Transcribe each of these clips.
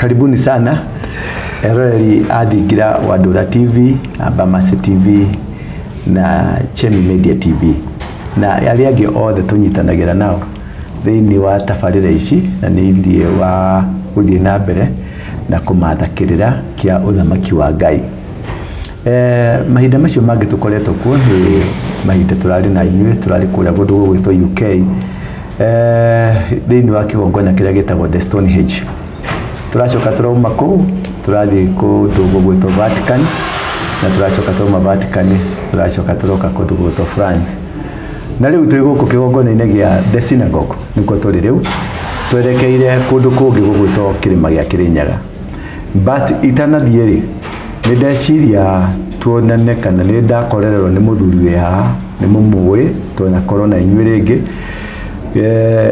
Karibuni sana eroreri a Thingira wa Ndura TV na Bamasi TV na Chemi Media TV na arĩa angĩ othe tũnyitanagĩra nao thĩinĩ wa tabarĩra ici, na nĩ ithiĩ wa gũthiĩ na mbere na kũmatha kĩrĩra kĩa ũthamaki wa Ngai. Mahinda macio mangĩ tũkoretwo kuo nĩ mahinda tũrarĩ na inyuĩ, tũrarĩ kũrĩa kũndũ gũgwĩtwo UK, thĩinĩ wa kĩgongona kĩrĩa gĩtagwo The Stonehenge. Tũracoka tũrauma kũu tũrathiĩ kũndũ gũgwĩtwo Vatican, na tũracoka tũrauma Vatican tũracoka tũroka kũndũ gũgwĩtwo France. Na rĩu twĩ gũkũ kĩgongona-inĩ gĩa The Synagogue nĩkuo tũrĩ rĩu, twerekeire kũndũ kũngĩ gũgwĩtwo kĩrĩma gĩa Kĩrĩnyaga. But itanathiĩ rĩ, nĩ ndeciria tuonane kana nĩ ndakorererwo nĩ mũthuri wĩ haha, nĩ mũmũĩ, twanakorwo na inyuĩ rĩngĩ.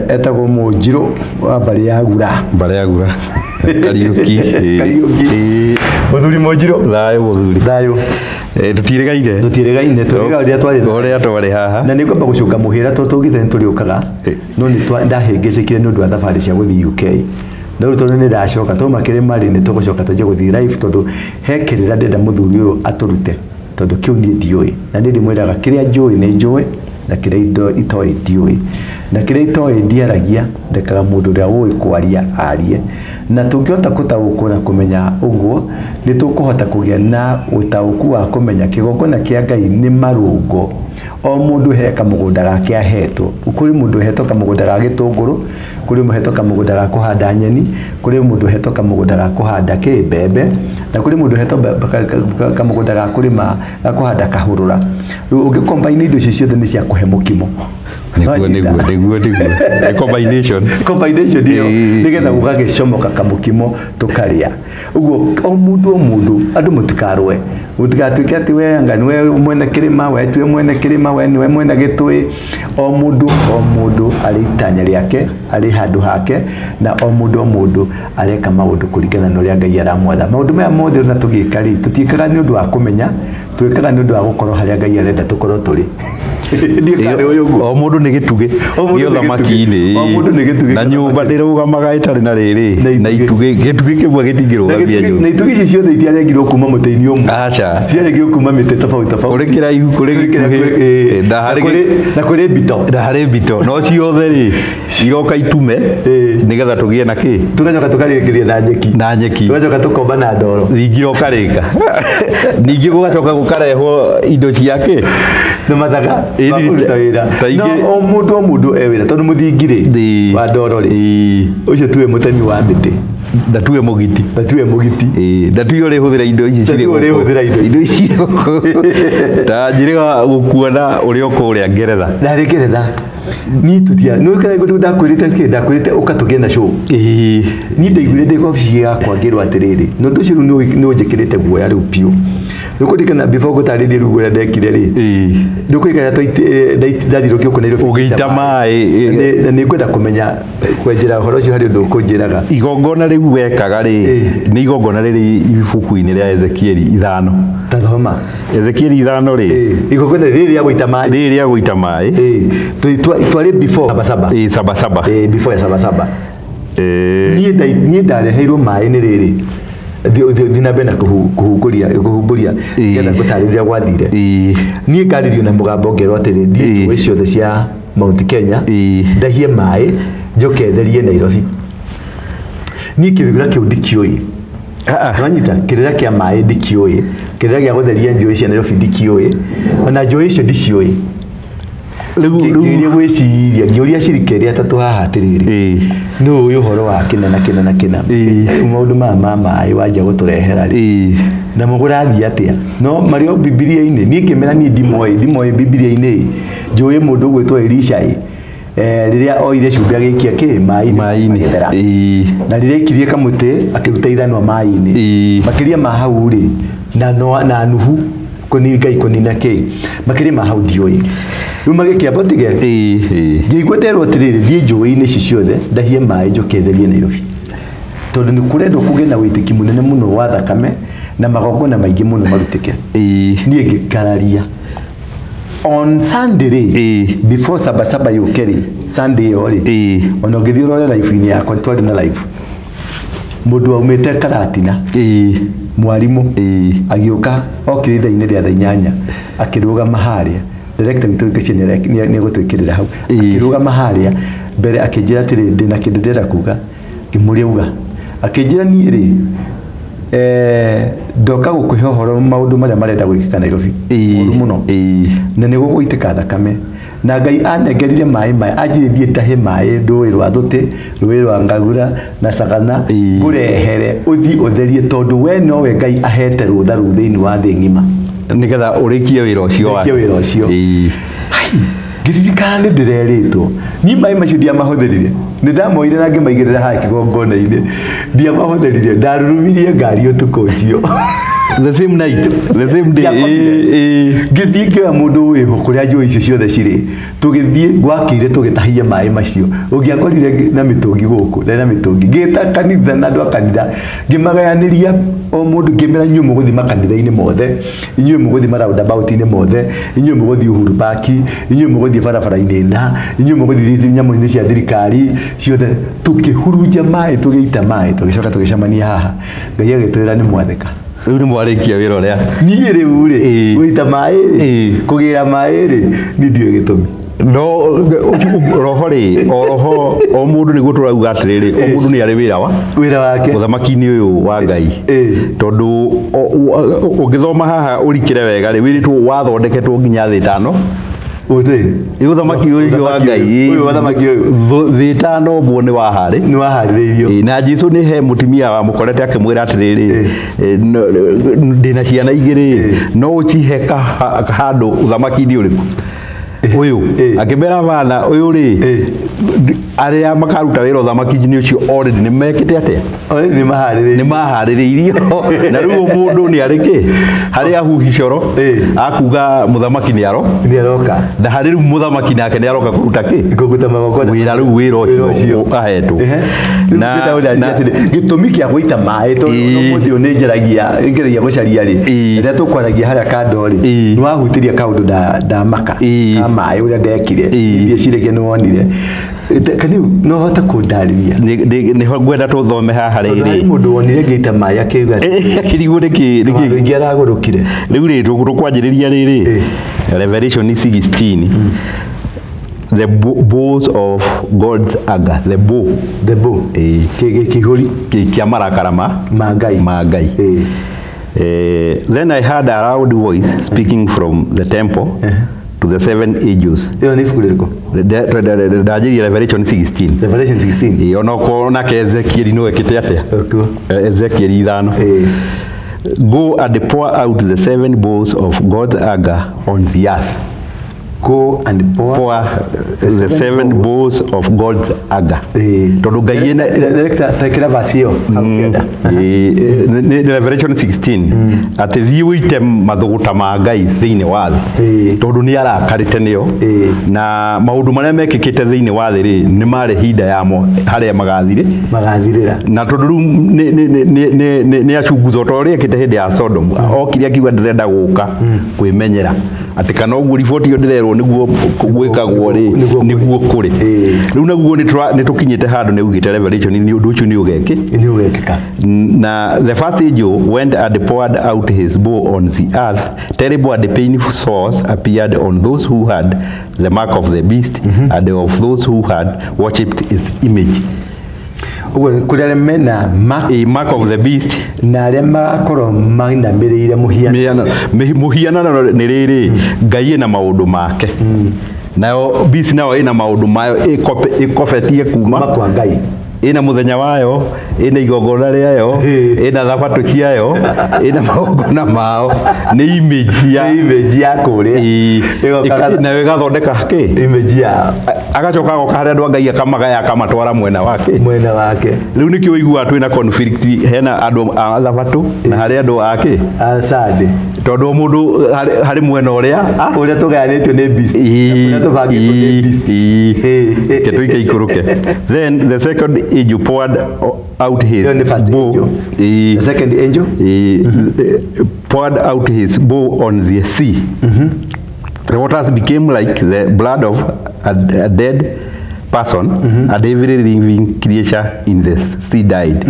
Etagwo Mũnjirũ wa mbarĩ ya Gura. Mbarĩ ya Gura. Kariũki. Kariũki. Mũthuri Mũnjirũ. Thayũ mũthuri. Thayũ. Tũtiĩrĩgaine. Tũtiĩrĩgaine, twĩrĩga ũrĩa twarĩ. Ũrĩa twarĩ haha. Na nĩ ngwamba gũcũnga mũhĩra tondũ tũgĩte nĩ tũrĩũkaga. No nĩ ndahĩngĩcĩkire nĩ ũndũ wa thabarĩ cia gũthiĩ UK. No rĩu tondũ nĩ ndacoka, twauma kĩrĩma rĩ, nĩ tũgũcoka twanjie gũthiĩ live tondũ he kĩrĩra ndĩrenda mũthuri ũyũ atũrute, tondũ kĩu niĩ ndiũĩ. Na niĩ ndĩmwĩraga kĩrĩa njũĩ nĩ njũĩ, na kĩrĩa itoĩ ndiũĩ. Na kĩrĩa itoĩ ndiaragia, ndekaga mũndũ ũrĩa ũĩ kwaria arie. Na tũngĩhota gũtaũkwo na kũmenya ũguo, nĩ tũkũhota kũgĩa na ũtaũku wa kũmenya kĩgongona kĩa Ngai nĩ marũngo. O mũndũ he kamũgũnda gake ahetwo. Kũrĩ mũndũ ũhetwo kamũgũnda ga gĩtũngũrũ, kũrĩ mũhetwo kamũgũnda ga kũhanda nyeni, kũrĩ mũndũ ũhetwo kamũgũnda ga kũhanda kĩ mbembe, na kũrĩ mũndũ ũhetwo kamũgũnda ga kũrĩma, ga kũhanda kahũrũra. Rĩu ũngĩ combine indo icio ciothe nĩ cia kũhe mũkimo. Nĩguo, nĩguo, nĩguo, nĩguo. Nĩ combination. Combination ĩyo, nĩgetha gũgagĩcomoka kamũkimo tũkarĩa. Ũguo o mũndũ o mũndũ, andũ mũtikarũe. Mũtigatuĩke atĩ we anga nĩwe mwene kĩrĩma, we tiwe mwene kĩrĩma, we nĩwe mwene gĩtũĩ. O mũndũ o mũndũ arĩ itanya rĩake, arĩ handũ hake, na o mũndũ o mũndũ areka maũndũ kũringana na ũrĩa Ngai aramwatha. Maũndũ maya mothe ona tũgĩka rĩ, tũtiĩkaga nĩ ũndũ wa kũmenya, twĩkaga nĩ ũndũ wa gũkorwo harĩa Ngai arenda tũkorwo tũrĩ. Ndiĩ kana nĩ ũyũ ũguo. O mũndũ nĩ gĩtugĩ O mũndũ gĩa nĩ gĩtugĩ. ũthamaki-inĩ. O mũndũ nĩ gĩtugĩ Na gĩa nyũmba ũthamaki. ndĩrũgamaga ĩtarĩ na rĩrĩ, Na na itugĩ. itugĩ, gĩtugĩ kĩmwe gĩtingĩrũgamia nyũmba. Na itugĩ ici ciothe itiarengirwo kuma mũtĩ-inĩ ũmwe. Aca. Ciarengirwo kuma mĩtĩ tofauti tofauti. Kũrĩ kĩraihu, kũrĩ Kũrĩ gĩkuhĩ. kĩraihu, Na harĩ na kũrĩ mbito. Na harĩ mbito. No ciothe rĩ, iroka itume, nĩgetha tũgĩe na kĩ? Tũgacoka tũkarĩkĩria na nyeki. Na nyeki. Tũgacoka tũkomba na ndoro. Ningĩ ũkarĩka. Ningĩ gũgacoka gũkarehwo indo cia kĩ? Na mathaga ma kũruta wĩra. Ta ingĩ- No o mũndũ o mũndũ e wĩra, tondũ mũthingi rĩ, wa ndoro rĩ, ũcio tuwe mũtemi wa mĩtĩ. Na tuwe mũgiti. Na tuwe mũgiti. Na tuwe ũrĩhũthĩra indo ici Na cirĩ tuwe gũkũ. ũrĩhũthĩra indo ici. Indo ici gũkũ. Ta njĩrĩga gũkuona ũrĩa ũkũrĩa Ngeretha. Na rĩ Ngeretha. Niĩ tũtia, nĩ ũkaga ngũndũ ndakwĩrĩte kĩ, ndakwĩrĩte ũka tũgĩe na show. Niĩ ndaiguire ndĩ obici yakwa ngĩrwo atĩrĩrĩ, na ũndũ ũcio rĩu nĩ ũnjĩkĩrĩte guoya rĩu biũ. Nĩũkũririkana before ngũtarĩrie rĩu ũrĩa ndekire rĩ? Nĩũkũririkana ndathirũkio kũ Nairobi Ũgĩita maĩ, Na nĩ ngwenda kũmenya kwenjera ũhoro ũcio harĩ ũndũ ũkũnjĩraga. Igongona rĩu wekaga rĩ, nĩ igongona rĩrĩ ibuku-inĩ rĩa Ezekieli 5. Ta thoma. Ezekieli 5 rĩ. Igongona rĩrĩ rĩa gũita maĩ. Rĩrĩ rĩa gũita maĩ. Twarĩ before Sabasaba. Sabasaba. Before ya Sabasaba. Niĩ ndareheirwo maĩ nĩ rĩrĩ. Thiĩ na mbere na kũhumbũria, nĩgetha ngũtarĩrie ũrĩa gwathire. Niĩ ngarĩrio na mũgambo ngerwo atĩrĩ, thiĩ njũĩ ciothe cia Mount Kenya, ndahie maĩ, njoke therie Nairobi. Niĩ kĩrĩra kĩu ndikĩũĩ. Nĩwanyita? Kĩrĩra kĩa maĩ ndikĩũĩ, kĩrĩra gĩa gũtheria njũĩ cia Nairobi ndikĩũĩ, ona njũĩ icio ndiciũĩ. Rĩu Ngĩgeria gwĩciria, ngĩũria cirika ĩrĩa atatũ haha atĩrĩrĩ, nũ ũĩ ũhoro wa kĩna na kĩna na kĩna? Maũndũ maya ma maĩ wanjia gũtũrehera rĩ. Na mũgũrathiĩ atĩa? No marĩ o Bibilia-inĩ. Niĩ ngĩmera niĩ ndimoĩ Bibilia-inĩ. Njũĩ mũndũ ũgwĩtwo Elisha ĩ. Rĩrĩa oire cumbĩ agĩikia kĩ? Maĩ-inĩ. Maĩ-inĩ. Magĩthera. Na rĩrĩa aikirie kamũtĩ, akĩruta ithanwa maĩ-inĩ. Makĩria ma hau rĩ, na Noa, na Nuhu, kũni Ngai kũnina kĩ? Makĩria ma hau ndiũĩ. Rĩu magĩkĩamba tige. Ngĩigua nderwo atĩrĩrĩ, thiĩ njũĩ-inĩ ici ciothe, ndahie maĩ njoke therie Nairobi. Tondũ nĩ kũrendwo kũgĩe na wĩtĩki mũnene mũno wa thakame na magongona maingĩ mũno marutĩke. Niĩ ngĩkararia. On Sunday rĩ, before Sabasaba yũke rĩ, Sunday ĩyo rĩ, ona ũngĩthiĩ ũrore live-inĩ yakwa, twarĩ na live. Mũndũ waumĩte Karatina mwarimũ agĩũka okire ithaa-inĩ rĩa thaa inyanya akĩrũgama harĩa director witũ Ngechi nĩ egũtwĩkĩrĩra hau akĩrũgama harĩa mbere akĩnjĩra atĩrĩ ndĩna kĩndũ ndĩrenda kuga ngĩmũria uga akĩnjĩra niĩ rĩ ndoka gũkũhe ũhoro maũndũ marĩa marenda gwĩkĩka Nairobi mũru mũno na nĩ gũgũitĩka thakame na Ngai anengerire maĩ maya anjĩrĩrie thiĩ ndahe maĩ rũĩ rwa Thũtĩ rũĩ rwa Ngagura na Sagana ngũrehere ũthiĩ ũtherie tondũ we nowe Ngai ahete rũtha rũu thĩinĩ wa thĩ ng'ima nĩgetha ũrĩkie wĩra ũcio wake wĩra ũcio ngĩririkana nĩ ndĩrerĩtwo niĩ maĩ macio ndiamahũthĩrire nĩ ndamoire na ngĩmaigĩrĩra haha kĩgongona-inĩ ndiamahũthĩrire ndarurumirie ngari ũtukũ ũcio the same night the same day ngĩthiĩ ngĩoya mũndũ wĩho kũrĩa njũĩ icio ciothe cirĩ tũgĩthiĩ gwakĩire tũgĩtahia maĩ macio ũngĩakorire na mĩtũngi gũkũ ndarĩ na mĩtũngi ngĩta kanitha na andũ a kanitha ngĩmagayanĩria o mũndũ ngĩmera inyuĩ mũgũthiĩ makanitha-inĩ mothe inyuĩ mũgũthiĩ ma-roundabout-inĩ mothe inyuĩ mũgũthiĩ Uhuru Park inyuĩ mũgũthiĩ barabara-inĩ na inyuĩ mũgũthiĩ nyamũ-inĩ cia thirikari ciothe tũkĩhurunja maĩ tũgĩita maĩ tũgĩcoka tũgĩcemania haha Ngai agĩtwĩra nĩ mwathĩka rĩu nĩ mwarĩkia wĩra ũrĩa niĩ rĩu rĩ gũita maĩ rĩ kũgĩra maĩ rĩ niĩ ndiũĩ gĩtũmi no roho rĩ o roho o mũndũ nĩguo tũrauga atĩrĩrĩ o mũndũ nĩ arĩ wĩra wake mũthamaki-inĩ ũyũ wa Ngai tondũ ũngĩthoma haha ũrikĩre wega rĩ wĩrĩtwo wathondeketwo nginya thĩ ĩtano ũthamaki ũyũ wa Ngai thĩ ĩtano ũguo nĩ waharĩ nĩ waharĩrĩirio na Jesu nĩ he mũtumia wamũkorete akĩmwĩra atĩrĩrĩ ndĩna ciana igĩrĩ no ũcihe handũ ũthamaki-inĩ ũrĩkũ ũyũ akĩmera bana ũyũ rĩ arĩa makaruta wĩra ũthamaki-inĩ ũcio already nĩ mekĩte atĩa already nĩ maharĩrĩirio na rĩu mũndũ nĩ arĩ kĩ harĩ ahuhi coro akuga mũthamaki nĩ aroka na harĩ rĩu mũthamaki nake nĩ aroka kũruta kĩ kũruta magongona wĩra rĩu wĩra ũcio ahetwo na gĩtũmi kĩa gũita maĩ tondũ ũmũthĩ ũyũ nĩ ngeragia gũcaria rĩ rĩrĩa tũkwaragia harĩa kando rĩ nĩ wahutirie kaũndũ ndamaka ka maĩ ũrĩa ndekire ndieciragia nĩ wonire kaniu no hote kũndarĩria nĩho ngwenda tũthome haha rĩrĩ harĩ mũndũ wonire ngĩita maĩ akiuga akĩrigwo nĩkĩ nĩkĩ aragũrũkire rĩu rĩ tũkwanjĩrĩria rĩrĩ Revelation 16 the bowls of God's anger the bow kĩhũri kĩa marakara ma Ngai then I heard a loud voice speaking from the temple to the seven angels. Ĩyo nĩ ibuku rĩrĩkũ? Ndanjĩria Revelation 16. Revelation 16. Ĩĩ onokorwo nake Ezekiel no ekĩte atĩa? Ezekiel 5. Go and pour out the seven bowls of God's anger on the earth. Go and pour the seven bowls of God's anger. Tondũ Ngai ena director tekera verse ĩyo ũkĩenda. Nĩ Revelation 16 atĩ thiĩ ũite mathũgũta ma Ngai thĩinĩ wa thĩ tondũ nĩ arakarĩte nĩo na maũndũ marĩa mekĩkĩte thĩinĩ wa thĩ rĩ nĩ marĩ hinda yamo harĩa magathirĩra na tondũ rĩu nĩ acunguzo ta ũrĩa ekĩte hĩndĩ ya Sodom okire akiuga ndĩrenda gũka kwĩmenyera atĩ kana ũguo riboti ĩyo ndĩrerwo nĩguo gwĩkagwo rĩ nĩguo kũrĩ rĩu naguo nĩ tũkinyĩte handũ nĩ ugĩte Revelation nĩ ũndũ ũcio nĩ ũgekĩka na the first angel went and poured out his bowl on the earth terrible and painful sores appeared on those who had the mark of the beast and of those who had worshipped its image. Ũguo kũrĩ arĩa mena mark of the beast na arĩa magakorwo mainamĩrĩire mũhianano nĩ rĩrĩ Ngai ĩna maũndũ make nayo beast nayo ĩna maũndũ mayo ĩkobetie kuma kwa Ngai ĩna mũthenya wayo ĩna igongona rĩayo ĩna thabatũ ciayo ĩna magongona mao nĩ image ya kũrĩa nayo ĩgathondeka kĩ image ya agacoka agoka harĩa andũ a Ngai akamagaya akamatwara mwena wake rĩu nĩkĩo ũiguaga twĩna conflict hena andũ a thabatũ na harĩ andũ a kĩ a Sunday tondũ o mũndũ harĩ mwena ũrĩa ũrĩa tũgayanĩtio nĩ beast ũrĩa tũbangĩtwo nĩ beast reke tũike ikũrũke then the second angel poured out his bow. The second angel poured out his bow on the sea. The waters became like the blood of a dead person and every living creature in the sea died.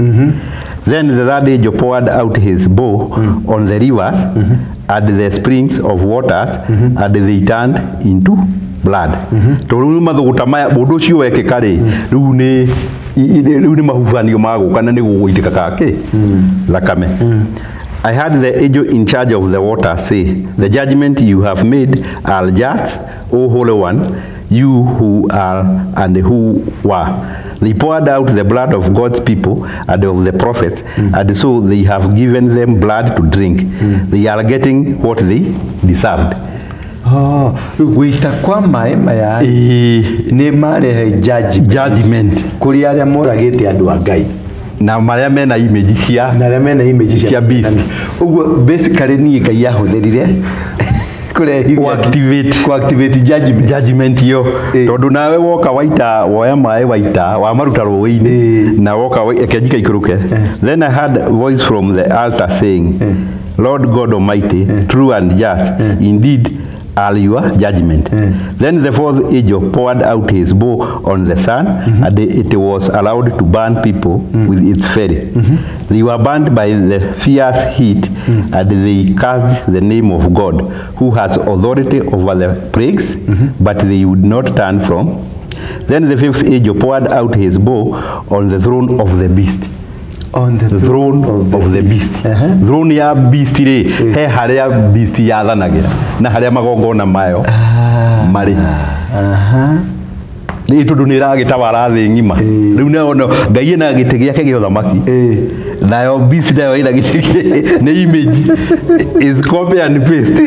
Then the third angel poured out his bowl on the rivers and the springs of waters, and they turned into blood. Tondũ rĩu mathũgũta maya ũndũ ũcio wekĩka rĩ, rĩu nĩ mahubanio magũka na nĩ gũgũitĩka kake thakame. I heard the angel in charge of the water say, the judgment you have made are just, O Holy One, you who are and who were. They poured out the blood of God's people and of the prophets, and so they have given them blood to drink. They are getting what they deserved. Oh, gũita kwa maĩ maya nĩ marehe judgment kũrĩ arĩa moragĩte andũ a Ngai na marĩa mena image cia na arĩa mena image cia beast. Ũguo basically niĩ Ngai ahũthĩrire ku-activate judgment yo tondu nawe woka waita woya maĩ waita wamaruta rũĩ-inĩ na woka ekenjika ikũrũke. Then I heard voice from the altar saying, Lord God Almighty, true and just indeed are your judgment. Then the fourth angel poured out his bowl on the sun, and it was allowed to burn people with its fury. They were burned by the fierce heat, and they cursed the name of God, who has authority over the plagues, but they would not turn from. Then the fifth angel poured out his bowl on the throne of the beast. On the throne of the beast. Throne ya beast rĩ, he harĩa beast yathanagĩra na harĩa magongona mayo marĩ. Nĩ tondũ nĩ ĩragĩtawara thĩ ng'ima. Rĩu nayo Ngai ena gĩtĩ gĩake gĩa ũthamaki, nayo beast nayo ĩna gĩtĩ, nĩ image is copy and paste.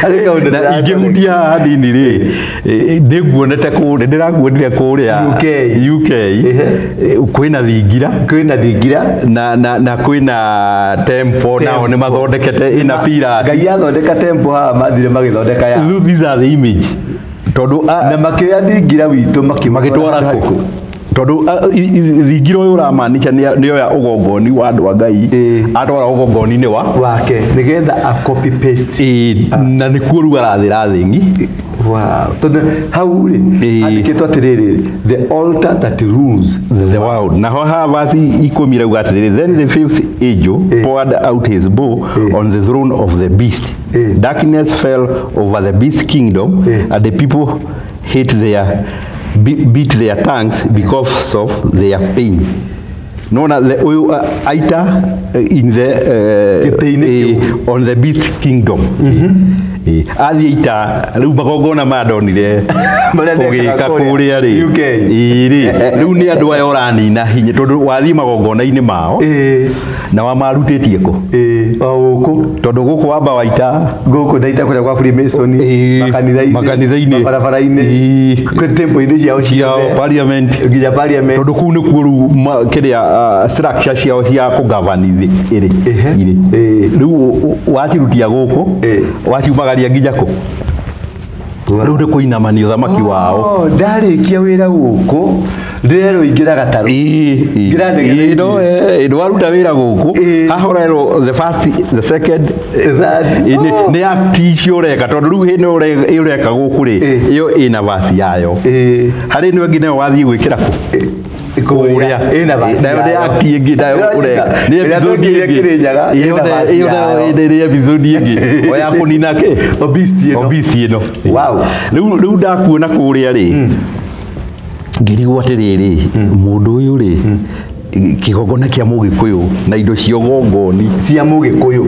Na ingĩhutia haha hanini rĩ, nĩnguonete kũrĩa, ndĩrakuonire kũrĩa UK kwĩna thingira na kwĩna temple, nao nĩ mathondekete ĩna pillars. Ngai athondeka temple haha mathire magĩthondeka ya. These are the image. Tondũ na makĩoya thingira witũ magĩtwara kũ? Tondũ thingira ũyũ ũramaanisha nĩoya ũgongoni wa andũ a Ngai atwara ũgongoni-inĩ wake nĩgetha a copy paste, na nĩkuo rĩu arathĩra thĩ ng'i. Wow. Tondũ hau rĩ andĩkĩtwo atĩrĩrĩ, the altar that rules the world. Naho haha verse 10 rauga atĩrĩrĩ, then the fifth angel poured out his bowl on the throne of the beast. Darkness fell over the beast kingdom, and the people hate their beat their tongues because of their pain. Nona the uyu aita in the on the beast kingdom. Athi aita riu magongona maya ndonire ũgĩka kũrĩa rĩ rĩ rĩu nĩ andũ aya ũranina hinya tondũ wathiĩ magongona-inĩ mao na wamarutĩtie kũ? O gũkũ, tondũ gũkũ wamba waita gũkũ ndaita kũrĩa kwa Freemason, makanitha-inĩ, mabarabara-inĩ, temple-inĩ ciao parliament, nginya parliament, tondũ kũu nĩkuo rĩu kĩrĩa structure ciao cia kũgavani thĩ ĩrĩ irĩ. Rĩu wacirutia gũkũ waciumagaria nginya kũ? Rĩu nĩ kũinamania ũthamaki wao. Ndarĩkia wĩra gũkũ ndĩrerwo ingĩra gatarũ. Ndwaruta wĩra gũkũ haha ũrerwo the first, the second, nĩ act icio ũreka tondũ rĩu ĩno ũreka gũkũ rĩ ĩyo ĩna verse yayo, harĩ ĩno ĩngĩ nayo wathiĩ gwĩkĩra kũ? Kũrĩa ĩna verse yayo, nĩ act ĩngĩ nayo ũreka, nĩ episode ĩngĩ, ĩyo nayo nĩ episode ĩngĩ o ya kũnina kĩ? O beast ĩno. Wow. Rĩu ndakuona kũrĩa rĩ ngĩrigwo atĩrĩrĩ, mũndũ ũyũ rĩ kĩgongona kĩa mũgĩkũyũ na indo cia ũgongoni cia mũgĩkũyũ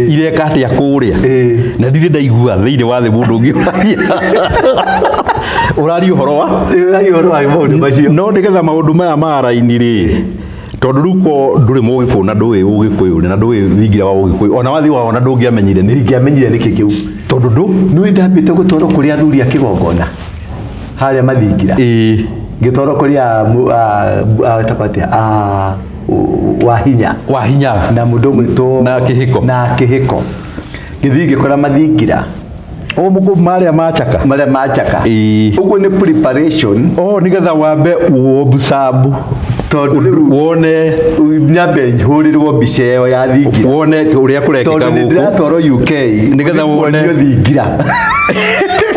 ireka atĩa kũrĩa, na ndirĩ ndaigua thĩinĩ wa thĩ mũndũ ũngĩ ũraria ũhoro wa maũndũ macio. No nĩgetha maũndũ maya maraini rĩ, tondũ rĩu ko ndũrĩ mũgĩkũyũ na ndũĩ ũgĩkũyũ na ndũĩ thingira wa ũgĩkũyũ, ona wathiĩ wona ndũngĩamenyire nĩ ndingĩamenyire nĩkĩ kĩu, tondũ ndũ nĩ ndambĩte gũtwarwo kũrĩ athuri a kĩgongona harĩa mathingira, ngĩtwarwo kũrĩ wa hinya na mũndũ ũgwĩtwo na kĩhiko, ngĩthiĩ ngĩkora mathingira o mũkũ marĩa machaka ũguo nĩ preparation nĩgetha wambe ũobserve tondũ rĩu wone nyambe hũrĩrwo mbica ĩyo ya thingira, wone ũrĩa kũrekĩka tondũ nĩ gũkũ, ndĩratwarwo UK nĩgetha wone thingira.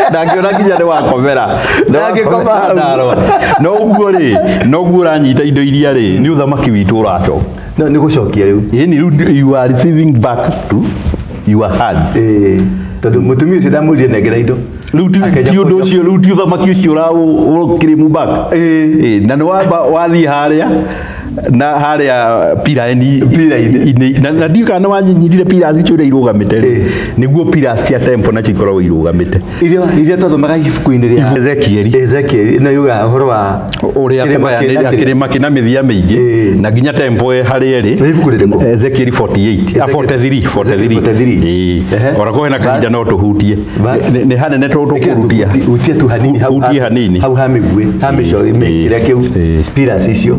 Ndangĩona nginya nĩ wakomera. Ndangĩkoma hau. Ndarora. No ũguo rĩ, noguo ũranyita indo iria rĩ, nĩ ũthamaki witũ ũracoka. No nĩ gũcokia rĩu. Ĩni rĩu you are receiving back to your hand. Ĩĩ, tondũ mũtumia ũcio ndamũrire nengera indo. Rĩu ti ũndũ ũcio, rĩu ti ũthamaki ũcio ũrakĩrĩmu back. Ĩĩ. Na nĩ wamba wathiĩ harĩa na harĩa piraini Piraini. na ndiũ kana nĩ wanyinyirire pillars icio iria irũgamĩte rĩ, Ĩĩ. nĩguo pillars cia temple nacio ikoragwo irũgamĩte. Iria twathomaga ibuku-inĩ rĩa Ezekieli. Ezekieli no yugaga ũhoro wa Ũrĩa kĩrĩma kũgayanĩra kĩna kĩrĩma kĩna mĩthia mĩingĩ Ĩĩ. na nginya temple harĩa ĩrĩ. Nĩ ibuku rĩrĩkũ? Ezekieli 48 43 Ezekiel 43. Ĩĩ. Ehe. Ona ko hena kahinda Verse. no tũhutie. Verse. Nĩ hanene tũkũhutia. Hutia tu hanini hau Hutie hanini. hau ha mĩguĩ ha mĩcoro Ĩĩ. kĩrĩa kĩu Ĩĩ. pillars icio.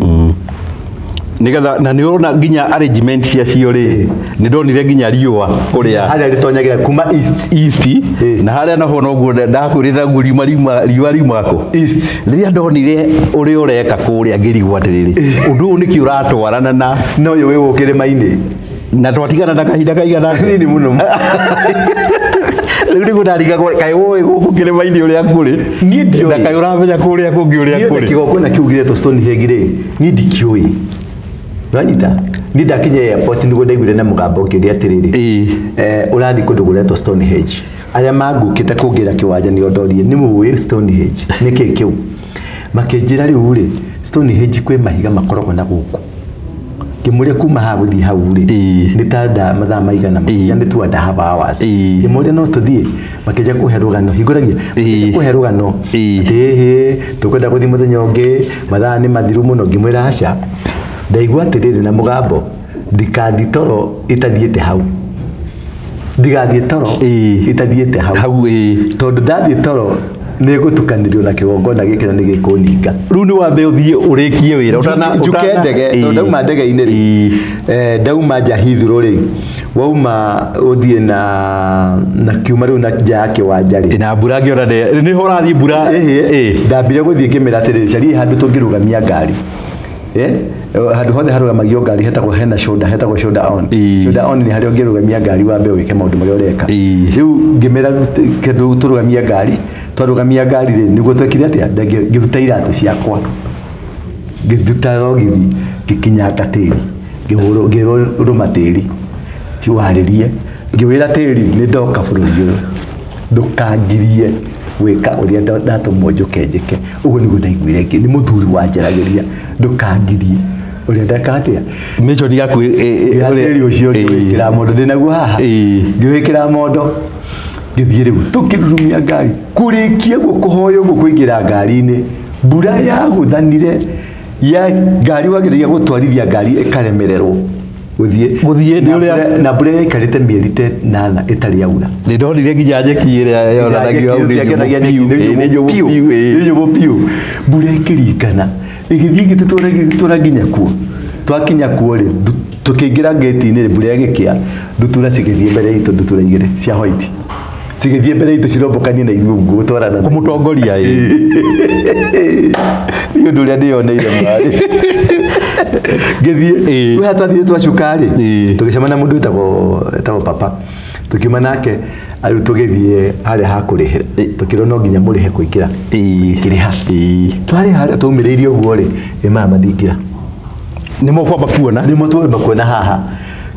Nigetha na nĩ ũrona nginya arrangement ciacio rĩ, nĩ ndonire nginya riũa kũrĩa Harĩa rĩtonyagĩra kuma east. East Ĩĩ. na harĩa naho noguo ndakwĩrire naguo riuma riuma riũa riumaga kũ. East. Rĩrĩa ndonire ũrĩa ũreka kũrĩa ngĩrigwo atĩrĩrĩ, ũndũ ũyũ nĩkĩ ũratwarana na No ũyũ wĩ gũkũ kĩrĩma-inĩ. Na twatigana na kahinda kaigana atĩa? Nini mũno. Rĩu nĩguo ndarigagwo kaĩ woĩ gũkũ kĩrĩma-inĩ ũrĩa kũrĩ. Niĩ ndiũĩ. Na kaĩ ũramenya kũrĩa kũngĩ ũrĩa Niĩ kũrĩ. kĩgongona kĩu gĩretwo Stonehenge rĩ, niĩ ndikĩũĩ. Nĩwanyita? Niĩ ndakinya airport nĩguo ndaiguire na mũgambo ũkĩũria atĩrĩrĩ, Ĩĩ. Ũrathiĩ kũndũ kũretwo Stonehenge. Arĩa mangũkĩte kũngĩra kĩwanja nĩo ndorire, nĩ mũĩ Stonehenge nĩkĩ kĩu? Makĩnjĩra rĩu rĩ, Stonehenge kwĩ mahiga makoragwo na gũkũ. Ngĩmũria kuma haha gũthiĩ hau rĩ, Ĩĩ. nĩ ta mathaa maigana, Ĩĩ. nĩ 2.5 hours. Ĩĩ. Ngĩmũria no tũthiĩ, makĩnjia kũhe rũgano, hingũragia, Ĩĩ. kũhe rũgano Ĩĩ. atĩ ĩhĩ, tũkwenda gũthiĩ mũthenya ũngĩ, mathaa nĩ mathiru mũno. Ngĩmwĩra aca, ndaigua atĩrĩrĩ na mũgambo, ndikathiĩ toro itathiĩte hau, ndigathiĩ toro Ĩĩ. itathiĩte hau, Hau ĩĩ. tondũ ndathiĩ toro nĩ ngũtukanĩrio na kĩgongona gĩkĩ na nĩ gĩkũninga. Rĩu nĩ wambe ũthiĩ ũrĩkie wĩra Njuke ndege, tondũ ndauma ndege-inĩ rĩ, ndauma nja Heathrow rĩ, wauma ũthiĩ na kiuma rĩu na nja ya kĩwanja rĩ, Na mbura ngĩona nĩho ũrathiĩ mbura. Ĩhĩ, ndambire gũthiĩ ngĩmĩra atĩrĩrĩ, caria handũ tũngĩrũgamia ngari. Handũ hothe harũgamagio ngari hetagwo hena shoulder, hetagwo shoulder on. Ĩĩ. Shoulder on nĩ harĩa ũngĩrũgamia ngari wambe wĩke maũndũ marĩa ũreka. Ĩĩ. Rĩu ngĩmĩra kĩndũ tũrũgamie ngari, twarũgamia ngari rĩ, nĩguo twekire atĩa, ngĩruta iratũ ciakwa, ngĩruta thogithi, ngĩkinyanga tĩri, ngĩhũrwo, ngĩrwo rũma tĩri warĩrie, ngĩwĩra tĩri nĩ ndoka bũrũri ũyũ, ndũkangirie gwĩka ũrĩa ndatũmwo njũke njĩke. Ũguo nĩguo ndaiguire nĩ mũthuri wanjaragĩria, ndũkangirie ũrĩa ndeka atĩa. Mission yaku Ngĩoya tĩri ũcio ngĩwĩkĩra mondo ndĩnaguo haha, Ĩĩ. ngĩwĩkĩra mondo, ngĩthiĩ rĩu tũkĩrurumia ngari, kũrĩkia guo kũhoya ũguo kũingĩra ngari-inĩ, mbura yagũthanire ya ngari, wageragia gũtwarithia ngari ĩkaremererwo gũthiĩ. Gũthiĩ nĩ ũrĩa- Na mbura yaikarĩte mĩeri ta 8 ĩtarĩ yaura. Nĩ ndonire nginya nyeki ĩrĩa yonanagio hau nĩ nyũmũ biũ. Ĩĩ, nĩ nyũmũ biũ, ĩĩ. Nĩ nyũmũ biũ. Mbura ĩkĩringana ĩgĩthiĩ ĩgĩtũtwara ĩgĩtũtwara nginya kuo. Twakinya kuo rĩ, tũkĩingĩra ngĩti-inĩ rĩ, mbura ĩgĩkĩa, ndutura cigĩthiĩ mbere itũ, ndutura igĩrĩ cia white cigĩthiĩ mbere itũ cirombũkanie na ithuĩ ũguo gũtwarana. Kũmũtongoria ĩĩ. Nĩ ũndũ ũrĩa ndĩyoneire mwarĩ. Ngĩthiĩ Ĩĩ. kwĩ haha twathiĩ twacuka rĩ, Ĩĩ. tũgĩcemania na mũndũ wĩtagwo papa, tũkiuma nake rĩu tũgĩthiĩ harĩa ha kũrĩhĩra, tũkĩrwo no nginya mũrĩhe kũingĩra. Ĩĩ. Kĩrĩha. Ĩĩ. Twarĩ harĩa twaumĩrĩirie ũguo rĩ, ĩ maya mathingira Nĩ mũkwamba kuona nĩmo twamba kuona haha.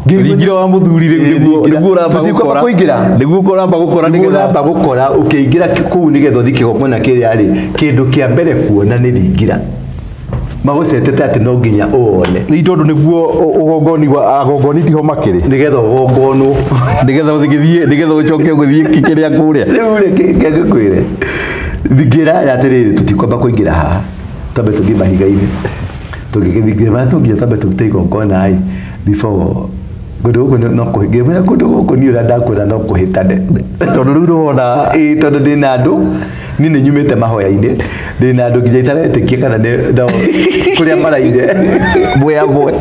Ringiro wa mũthuri rĩu nĩguo ũramba Tũtikwamba gũkora. kũingĩra. Nĩguo ũramba gũkora nĩguo nĩgetha ũramba gũkora ũkĩingĩra kũu nĩgetha ũthiĩ kĩgongona kĩrĩa rĩ, kĩndũ kĩa mbere kuona nĩ ringira, magũcetete atĩ no nginya ũwone. Nĩ tondũ nĩguo ũgongoni wa agongoni tiho makĩrĩ. Nĩgetha ũgongonwo. Nĩgetha ũgĩthiĩ, nĩgetha ũcoke ũgĩthiĩ kĩrĩa kũrĩa. Rĩu rĩ, ngĩkwĩre ngĩra atĩrĩrĩ, tũtikwamba kũingĩra haha, twambe tũthiĩ mahiga-inĩ. Tũgĩgĩthiĩ ngĩmera no nginya twambe tũrute igongona ĩ before kũndũ gũkũ no ngĩmera kũndũ gũkũ niĩ ũrĩa ndakuona no kũhĩtane. Tondũ rĩu nĩwona Ĩĩ, tondũ ndĩna andũ, niĩ nĩ nyumĩte mahoya-inĩ, ndĩna andũ nginya itaretĩkia kana nĩ no kũrĩa maraire mwe amwe.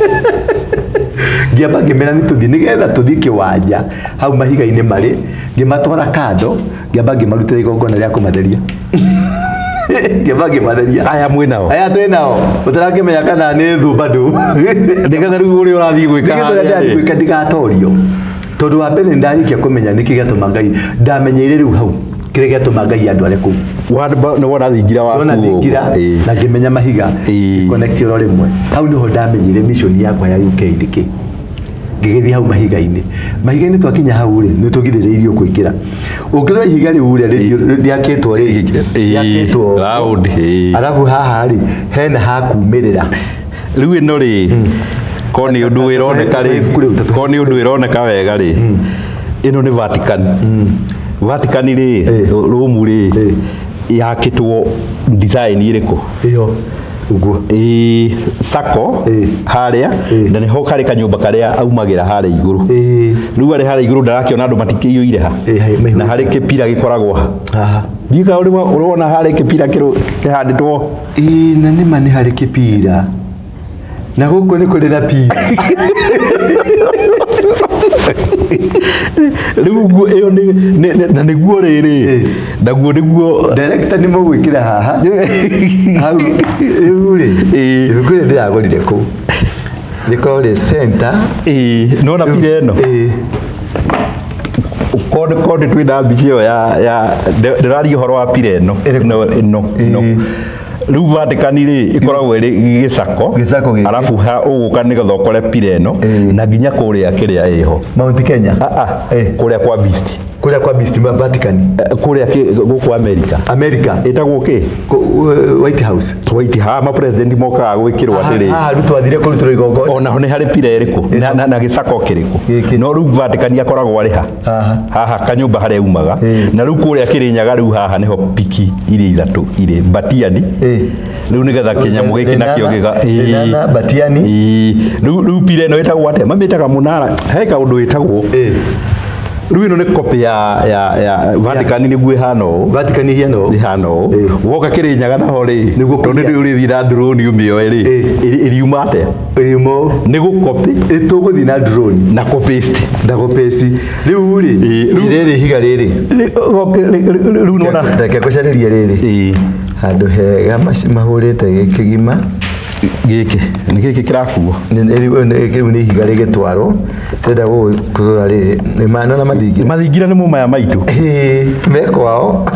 Ngĩamba ngĩmera nĩ tũthiĩ nĩgetha tũthiĩ kĩwanja hau mahiga-inĩ marĩ, ngĩmatwara kando, ngĩamba ngĩmarutĩra igongona rĩa kũmatheria. Ngĩamba ngĩmatheria. Aya mwĩ nao. Aya twĩ nao, ũtarakĩmenya kana nĩ thũ bado. Nĩgetha rĩu ũrĩa ũrathiĩ gwĩka Nĩgetha ũrĩa harĩa ndĩrathiĩ rĩ. gwĩka ndigatorio. Tondũ wa mbere nĩ ndarĩkia kũmenya nĩkĩ gĩatũma Ngai ndamenyeire rĩu hau. Kĩrĩa gĩatũma Ngai andware kũu. Nĩ wona thingira waku. Ndona thingira na ngĩmenya mahiga. Connect oro rĩmwe. Hau nĩho ndamenyire mission yakwa ya UK nĩkĩ. Ngĩgĩthiĩ hau mahiga-inĩ. Mahiga-inĩ twakinya hau rĩ, nĩ tũgirĩrĩirio kũingĩra. Ũngĩrora ihiga rĩu rĩ rĩakĩtwo rĩ, rĩakĩtwo round. Alafu haha rĩ hena ha kumĩrĩra. Rĩu ĩno rĩ, ko nĩ ũndũ ĩroneka rĩ, ko nĩ ũndũ ĩroneka wega rĩ, ĩno nĩ Vatican. Vatican rĩ, Rome rĩ, yakĩtwo design ĩrĩkũ? Ĩyo. Uguo. Sako harĩa na nĩho karĩ kanyũmba karĩa aumagĩra harĩa igũrũ. Rĩu arĩ harĩa igũrũ ndarakĩona andũ matikĩiyũire ha. Na harĩ kĩpira gĩkoragwo ha. Haha. Ndiũĩ kana ũrona harĩ kĩpira kĩhandĩtwo. Na nĩma nĩ harĩ kĩpira. Na gũkũ nĩ kũrĩ na pira. Rĩu ũguo ĩyo nĩ na nĩguo rĩrĩ. Naguo nĩguo director nĩ mũgwĩkĩra haha. Hau rĩu rĩ. Ibuku rĩrĩ ndĩragũrire kũu. Rĩkorwo rĩ center. Nĩwona pira ĩno? Konde twĩna mbica ĩyo ya ndĩraria ũhoro wa pira ĩno. Ĩno ĩno. Rĩu Vatican rĩ ĩkoragwo ĩrĩ gĩcako. Gĩcako gĩkĩ. Arabu ũgũka nĩgetha ũkore pira ĩno na nginya kũrĩa kĩrĩa ĩho. Mount Kenya. Kũrĩa kwa Beast. Kũrĩa kwa Beast Vatican. Kũrĩa gũkũ America. America. Ĩtagwo kĩ? White House. White House, ma president mokaga gwĩkĩrwo atĩrĩ. Haha rĩu twathire kũrutĩrwo igongona. Onaho nĩ harĩ pira ĩrĩkũ na gĩcako kĩrĩkũ. No rĩu Vatican akoragwo arĩ ha? Haha kanyũmba harĩa umaga. Na rĩu kũrĩa Kĩrĩnyaga rĩu haha nĩho piki iria ithatũ irĩ Batiani. Rĩu nĩgetha kĩnyamũ gĩkĩ nakĩo gĩga Batiani. Rĩu pira ĩno ĩtagwo atĩa? Mamĩtaga mũnara. He kaũndũ ĩtagwo. Rĩu ĩno nĩ copy ya Vatican nĩguo ĩhana ũũ. Vatican ĩhana ũũ. Ĩhana ũũ. Woka Kĩrĩnyaga naho rĩ, tondũ nĩ ũrĩthiĩ na drone ũmĩoe rĩ, ĩriuma atĩa? Ĩriuma. Nĩ gũcopy. Tũgũthiĩ na drone. Na kũpaste. Na kũpaste. Rĩu rĩ, rĩrĩ ihiga rĩrĩ. Rĩu nĩwona. Reke ngũcarĩrie rĩrĩ. Handũ hega mahũrĩte gĩkĩgima. Gĩkĩ nĩ gĩkĩ kĩrakuo. Rĩu nĩ ihiga rĩgĩtwarwo. Ndĩrenda gũkũrora rĩrĩ. Nĩ manona mathingira. Mathingira nĩmo maya maitũ. Me kwao.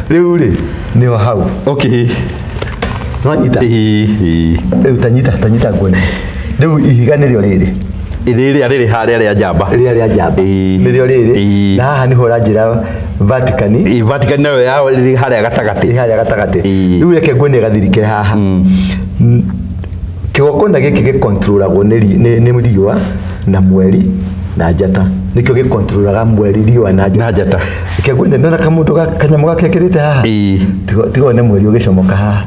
Rĩu rĩ, nĩho hau. Okay. Nĩwanyita? Rĩu tanyita nguone. Rĩu ihiga nĩrĩo rĩrĩ. Rĩrĩa rĩrĩ harĩa rĩa njamba. Rĩrĩa rĩa njamba. Nĩrĩo rĩrĩ. Na haha nĩho ũranjĩra Vatican. Vatican nayo yao ĩrĩ harĩa gatagatĩ. Ĩrĩ harĩa gatagatĩ. Rĩu reke nguone gathirikĩre haha. Kĩgongona gĩkĩ gĩkontrolagwo nĩ riũa na mweri na njata. Nĩkĩo gĩkontrolaga mweri, riũa na njata. Na njata. Reke nguone nĩwona kamũndũ kanyamũ gakekĩrĩte haha. Tiga wone mweri ũgĩcomoka haha.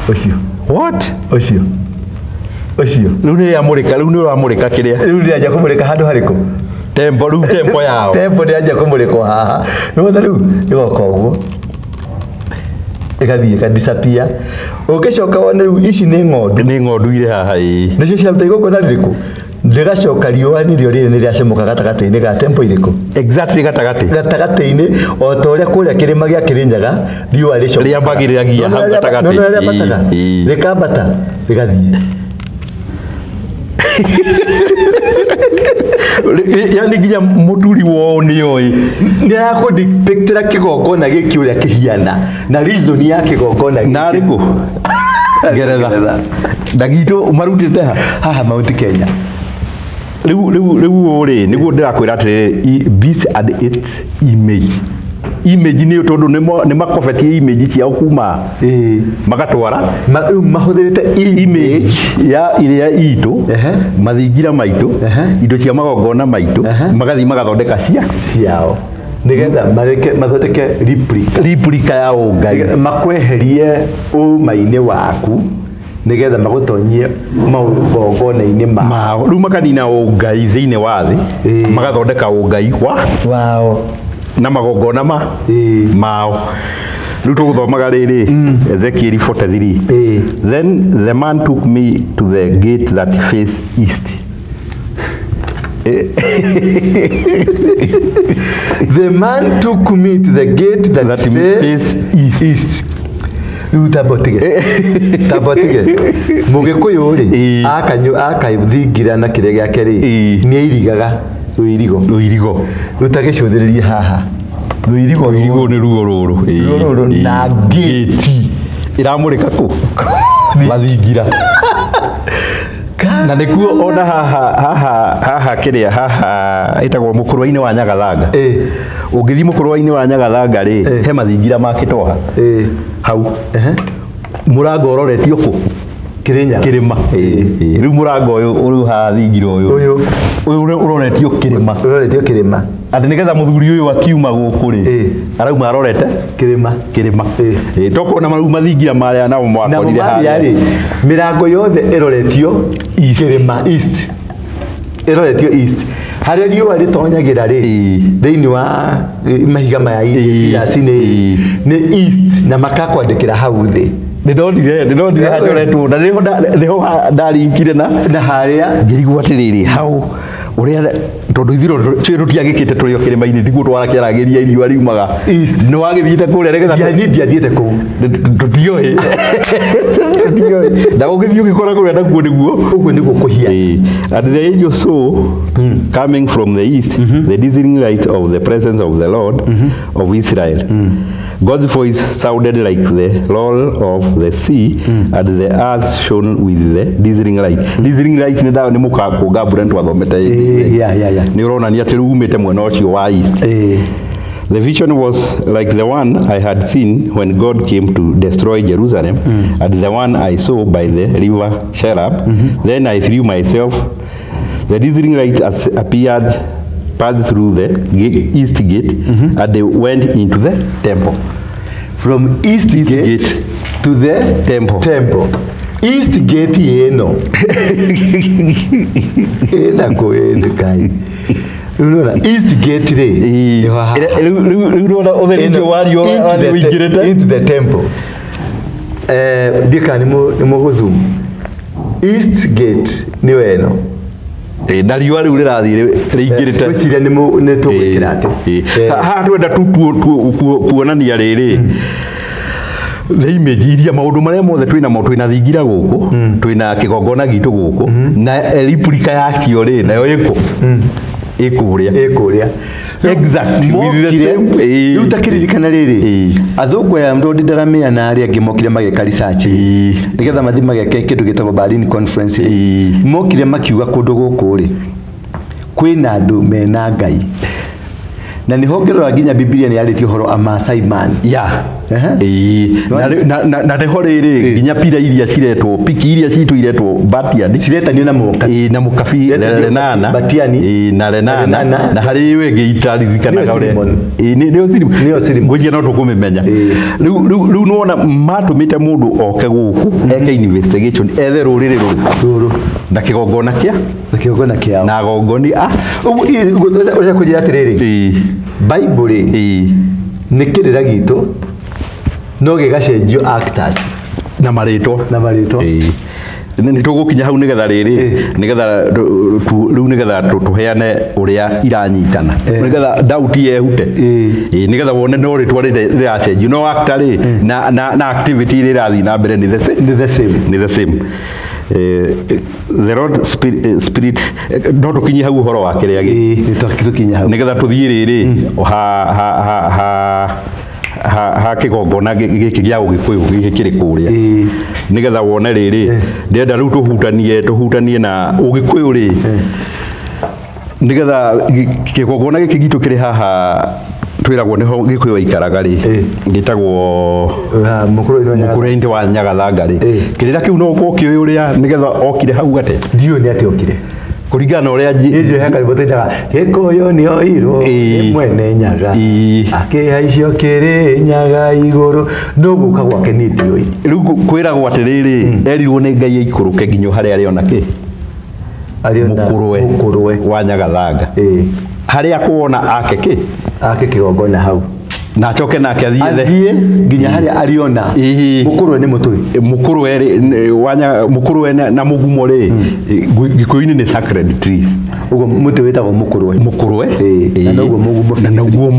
Ũcio. What? Ũcio. Ũcio. Rĩu nĩ rĩamũrĩka, rĩu nĩ ũramũrĩka kĩrĩa. Rĩu nĩrĩanjia kũmũrĩka handũ harĩkũ? Tempo, rĩu tempo yao. Tempo nĩyanjia kũmũrĩkwo haha. Nĩwona rĩu ĩgoka ũguo. Ĩgathiĩ ĩka disappear. Ũngĩcoka wone rĩu ici nĩ ng'ondu. Nĩ ng'ondu irĩ haha ĩĩ. Nĩcio ciraruta igongona rĩrĩkũ? Rĩgacoka riũa nĩrĩo rĩrĩ nĩrĩacomoka gatagatĩ-inĩ ga tempo irĩkũ? Exactly gatagatĩ. Gatagatĩ-inĩ o ta ũrĩa kũrĩa kĩrĩma gĩa Kĩrĩnyaga riũa rĩcomokaga. Rĩambagĩrĩragia hau gatagatĩ. Nĩwona ũrĩa rĩambataga? Rĩkambata rĩgathiĩ. Yani nginya mũturi wao nĩoĩ. Nĩarakũdepictĩra kĩgongona gĩkĩ ũrĩa kĩhiana na reason ya kĩgongona gĩkĩ. Na arĩkũ? Ngeretha. Na gitũ marutĩte ha? Haha Mount Kenya. Rĩu rĩ nĩguo ndĩrakwĩra atĩrĩrĩ, beast and its image. Image nĩ tondũ nĩ makobetie image ciao kuma magatwara. Rĩu mahũthĩrĩte image ya ĩrĩa itũ, mathingira maitũ, indo cia magongona maitũ, magathiĩ magathondeka ciao nĩgetha mathondeke replica. Replica ya ũngai. Makweherie ũma-inĩ waku nĩgetha magũtonyie magongona-inĩ mao. Rĩu makanina ũngai thĩinĩ wa thĩ, magathondeka ũngai wao na magongona mao. Rĩu tũgũthomaga rĩrĩ Ezekiel 43. Then the man took me to the gate that faced east. The man took me to the gate that faced east. Rĩu tamba ũtige. Tamba ũtige. Mũgĩkũyũ rĩ, akathingira na kĩrĩa gĩake rĩ, nĩ airigaga rũirigo. Rũirigo. Rĩu ta gĩcũthĩrĩrie haha. Rũirigo Rũirigo nĩ ruo rũrũ. Ruo rũrũ na gate iramũrĩka kũ mathingira na nĩkuo ona haha haha haha kĩrĩa haha ĩtagwo mũkũrwa-inĩ wa Nyagathanga. Ũngĩthiĩ mũkũrwa-inĩ wa Nyagathanga rĩ, he mathingira makĩtwo hau mũrango ũroretio kũ Kĩrĩnyaga. Kĩrĩma. Rĩu mũrango ũyũ ũrĩ haha thingira ũyũ ũyũ ũroretio kĩrĩma. Ũroretio kĩrĩma. Atĩ nĩgetha mũthuri ũyũ akiuma gũkũ rĩ, arauma arorete kĩrĩma. Kĩrĩma. Tokorwo na rĩu mathingira marĩa namo mwakorire harĩa rĩ, mĩrango yothe ĩroretio kĩrĩma east. Ĩroretio east. Harĩa riũa rĩtonyagĩra rĩ, thĩinĩ wa mahiga maya iraci-inĩ nĩ east, na makakwandĩkĩra hau thĩ. Ndĩronire hacoretwo na nĩho ndarinkire na harĩa ngĩrigwo atĩrĩrĩ hau ũrĩa tondũ ithuĩ tũtiagĩkĩte tũrĩ o kĩrĩma-inĩ tiguo twarakĩaragĩria riũa riumaga east. Nĩ wagĩthiĩte kũrĩa nĩgetha niĩ ndiathiĩte kũu tũtioĩ na ũgĩthiĩ ũgĩkora kũrĩa nakuo nĩguo ũguo nĩguo kũhia. And the angel saw coming from the east the dazzling light of the presence of the Lord of Israel. God's voice sounded like the roar of the sea, and the earth shone with the dazzling light. Dazzling light nĩ nĩ mũkakũnga mbura nĩtwathomete. Nĩ ũronania atĩ rĩu umĩte mwena ũcio wa east. The vision was like the one I had seen when God came to destroy Jerusalem, and the one I saw by the river Sherab. Then I threw myself. The dazzling light appeared, passed through the east gate, and they went into the temple. From east gate to the temple. Temple. East gate yeno. Ena ko ene. East gate re. Into the temple. Dika ni mo zoom. East gate ni weno. Na riũa rĩu rĩrathiĩ rĩingĩrĩte. Ngwĩciria nĩ tũgwĩkĩra atĩ haha twenda tu kuonania rĩrĩ the image iria maũndũ marĩa mothe twĩna mo, twĩna thingira gũkũ, twĩna kĩgongona gitũ gũkũ, na replica yakĩo rĩ nayo ĩkũ ĩkũrĩa ĩkũrĩa exactly with the same. Rĩu takĩririkana rĩrĩ athũngũ aya Ndũndi Ndaramĩa na arĩa angĩ mokire mageka research nĩgetha mathiĩ mageke kĩndũ gĩtagwo Berlin Conference. Mokire makiuga kũndũ gũkũ rĩ kwĩna andũ mena Ngai, na nĩho ngĩrora nginya Bibilia nĩ yarĩtie ũhoro a Maasai man. Na nĩho rĩrĩ nginya pira iria ciretwo piki iria citũ iretwo Batiani ciretanio na mũkabi na mũkabi Lenana Batiani na Lenana na harĩ ĩyo ĩngĩ itaririkanaga ũrĩa nĩyo Cirimũ ngwĩciria no tũkũmĩmenya. Rĩu nĩwona matũmĩte mũndũ oke gũkũ eke investigation ethe rũrĩrĩ rũrĩkũ na kĩgongona kĩa na kĩgongona kĩao na agongoni a ũguo ũrĩa kũnjĩra atĩrĩrĩ Bible rĩ nĩ kĩrĩra gitũ no gĩgacenjio actors na marĩtwa na marĩtwa. Nĩ tũgũkinya hau nĩgetha rĩrĩ nĩgetha rĩu nĩgetha tũheane ũrĩa iranyitana nĩgetha doubt yehute nĩgetha wone no rĩtwa rĩracenjio no actor rĩ na activity ĩrĩa ĩrathiĩ na mbere nĩ the same nĩ the same nĩ the same. The Lord spirit no tũkinye hau ũhoro wa kĩrĩa gĩ nĩ tũkinya hau nĩgetha tũthiĩ rĩrĩ ha ha kĩgongona gĩkĩ gĩa Ũgĩkũyũ gĩkĩ kĩrĩ kũrĩa nĩgetha wone rĩrĩ ndĩrenda rĩu tũhutanie na Ũgĩkũyũ rĩ nĩgetha kĩgongona gĩkĩ gitũ kĩrĩ haha twĩragwo nĩho Gĩkũyũ aikaraga rĩ gĩtagwo mũkũrũ-inĩ wa Nyagathanga rĩ kĩrĩra kĩu no ũkorwo ũkĩũĩ ũrĩa nĩgetha okire hau gate ndiũĩ nĩ atĩ okire kũringana na ũrĩa njũĩ he karwĩmbo tũinaga Gĩkũyũ nĩ oirwo nĩ mwene Nyaga akĩhaicio Kĩrĩnyaga igũrũ no gũka gwake niĩ ndiũĩ. Rĩu kwĩragwo atĩrĩrĩ erirwo nĩ Ngai aikũrũke nginya harĩa arĩona kĩ mũkũrwe wa Nyagathanga harĩa kuona ake kĩ ake kĩgongona hau Na acoke nake athiĩ nginya harĩa ariona mũkũrwe nĩ mũtũĩ mũkũrwe na mũgumo rĩ Gĩkũyũ-inĩ nĩ sacred trees. Ũguo mũtĩ wĩtagwo mũkũrwe mũkũrwe na noguo mũgumo na noguo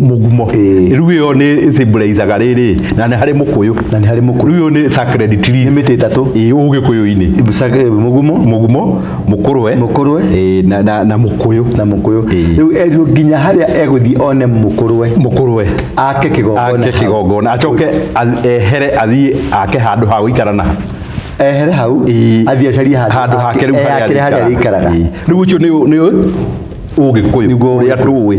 mũgumo rĩu ĩyo nĩ symbolizaga rĩrĩ na nĩ harĩ mũkũyũ na nĩ harĩ mũkũyũ rĩu ĩyo nĩ sacred trees nĩ mĩtĩ ĩtatũ Ũgĩkũyũ-inĩ mũgumo mũgumo mũkũrwe mũkũrwe na mũkũyũ na mũkũyũ rĩu erirwo nginya harĩa egũthiĩ one mũkũrwe mũkũrwe ake kĩgongona ake kĩgongona acoke ehere athiĩ ake handũ ha gũikara na ehere hau athiĩ acarie handũ hake rĩu harĩa arĩikaraga rĩu ũcio nĩ Ũgĩkũyũ ũrĩa tũĩ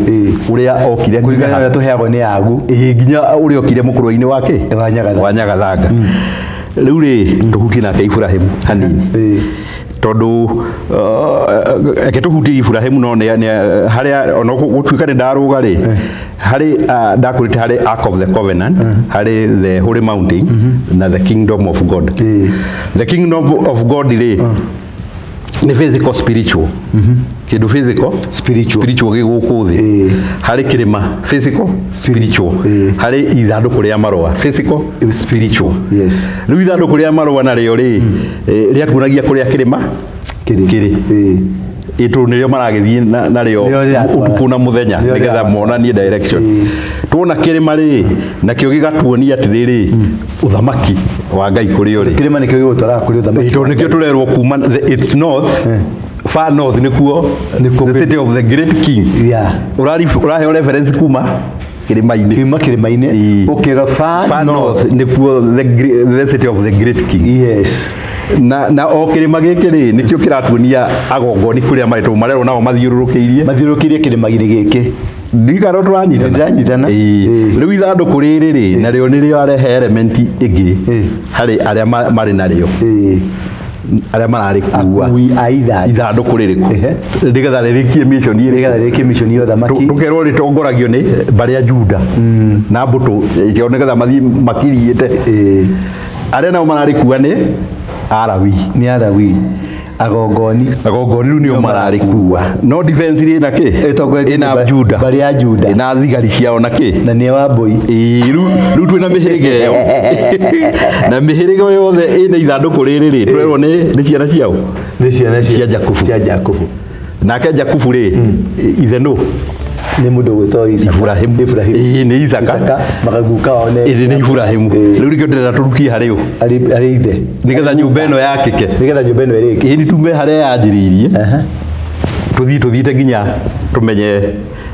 ũrĩa okire kũringana na ũrĩa tũheagwo nĩ agu nginya ũrĩa okire mũkũrwe-inĩ wake wa Nyagathanga rĩu rĩ tũhutie nake Iburahĩmu hanini tondũ eke tũhutie Iburahĩmu no harĩa ona gũtuĩka nĩ ndarũga rĩ harĩ ndakũrĩte harĩ Ark of the Covenant harĩ the Holy Mountain na the Kingdom of God. The Kingdom of God rĩ nĩ physical spiritual kĩndũ physical spiritual spiritual gĩ gũkũ thĩ harĩ kĩrĩma physical spiritual harĩ ithandũkũ rĩa marũa physical spiritual. Yes. Rĩu ithandũkũ rĩa marũa narĩo rĩ rĩatuonagia kũrĩa kĩrĩma kĩrĩ ĩtũ nĩrĩo maragĩthiĩ narĩo ũtukũ na mũthenya nĩgetha monanie direction. Tuona kĩrĩma rĩ nakĩo gĩgatuonia atĩrĩrĩ ũthamaki wa Ngai kũrĩa ũrĩ. Kĩrĩma nĩkĩo gĩgũtwaraga kũrĩ ũthamaki tondũ nĩkĩo tũrerwo kuma its north far north nĩkuo the city of the great king. Yeah. Ũraheo reference kuma kĩrĩma-inĩ kuma kĩrĩma-inĩ ũkĩra far north nĩkuo the city of the great king. Yes. Na o kĩrĩma gĩkĩ rĩ nĩkĩo kĩratuonia agongoni kũrĩa marĩ tondũ marerwo nao mathiũrũrũkĩirie kĩrĩma-inĩ gĩkĩ ndirikana tũranyitana rĩu ithandũkũ rĩrĩ rĩ narĩo nĩrĩo arehe element ĩngĩ harĩ arĩa marĩ narĩo arĩa mararĩkua ithandũkũ rĩrĩkũ nĩgetha rĩrĩkie mission nĩgetha rĩrĩkie mission ya ũthamaki tũkerwo rĩtongoragio nĩ mbarĩ ya Juda na mbũtũ nĩgetha mathiĩ makiriĩte arĩa nao mararĩkua nĩ Alawi nĩ Alawi agongoni agongoni rĩu nĩo mararĩkua no defense rĩ na kĩ ĩna Juda mbarĩ ya Juda ĩna thigari ciao na kĩ na nĩ Wambũi rĩu twĩna mĩhĩrĩga ĩyo na mĩhĩrĩga yothe ĩna ithandũkũ rĩrĩ rĩ tũrerwo nĩ ciana ciao nĩ ciana cia Jakubu cia Jakubu nake Jakubu rĩ ithe nũ nĩ mũndũ gwĩtwo Iburahĩmu nĩ Isaka makaguka wao nĩ Iburahĩmu rĩu nĩkĩo ndĩrenda tũrukie harĩ ũ harĩ ithe nĩgetha nyũmba ĩno yakĩke nĩgetha nyũmba ĩno ĩrĩke ĩni tume harĩa yanjĩrĩirie tũthiĩ tũthiĩte nginya tũmenye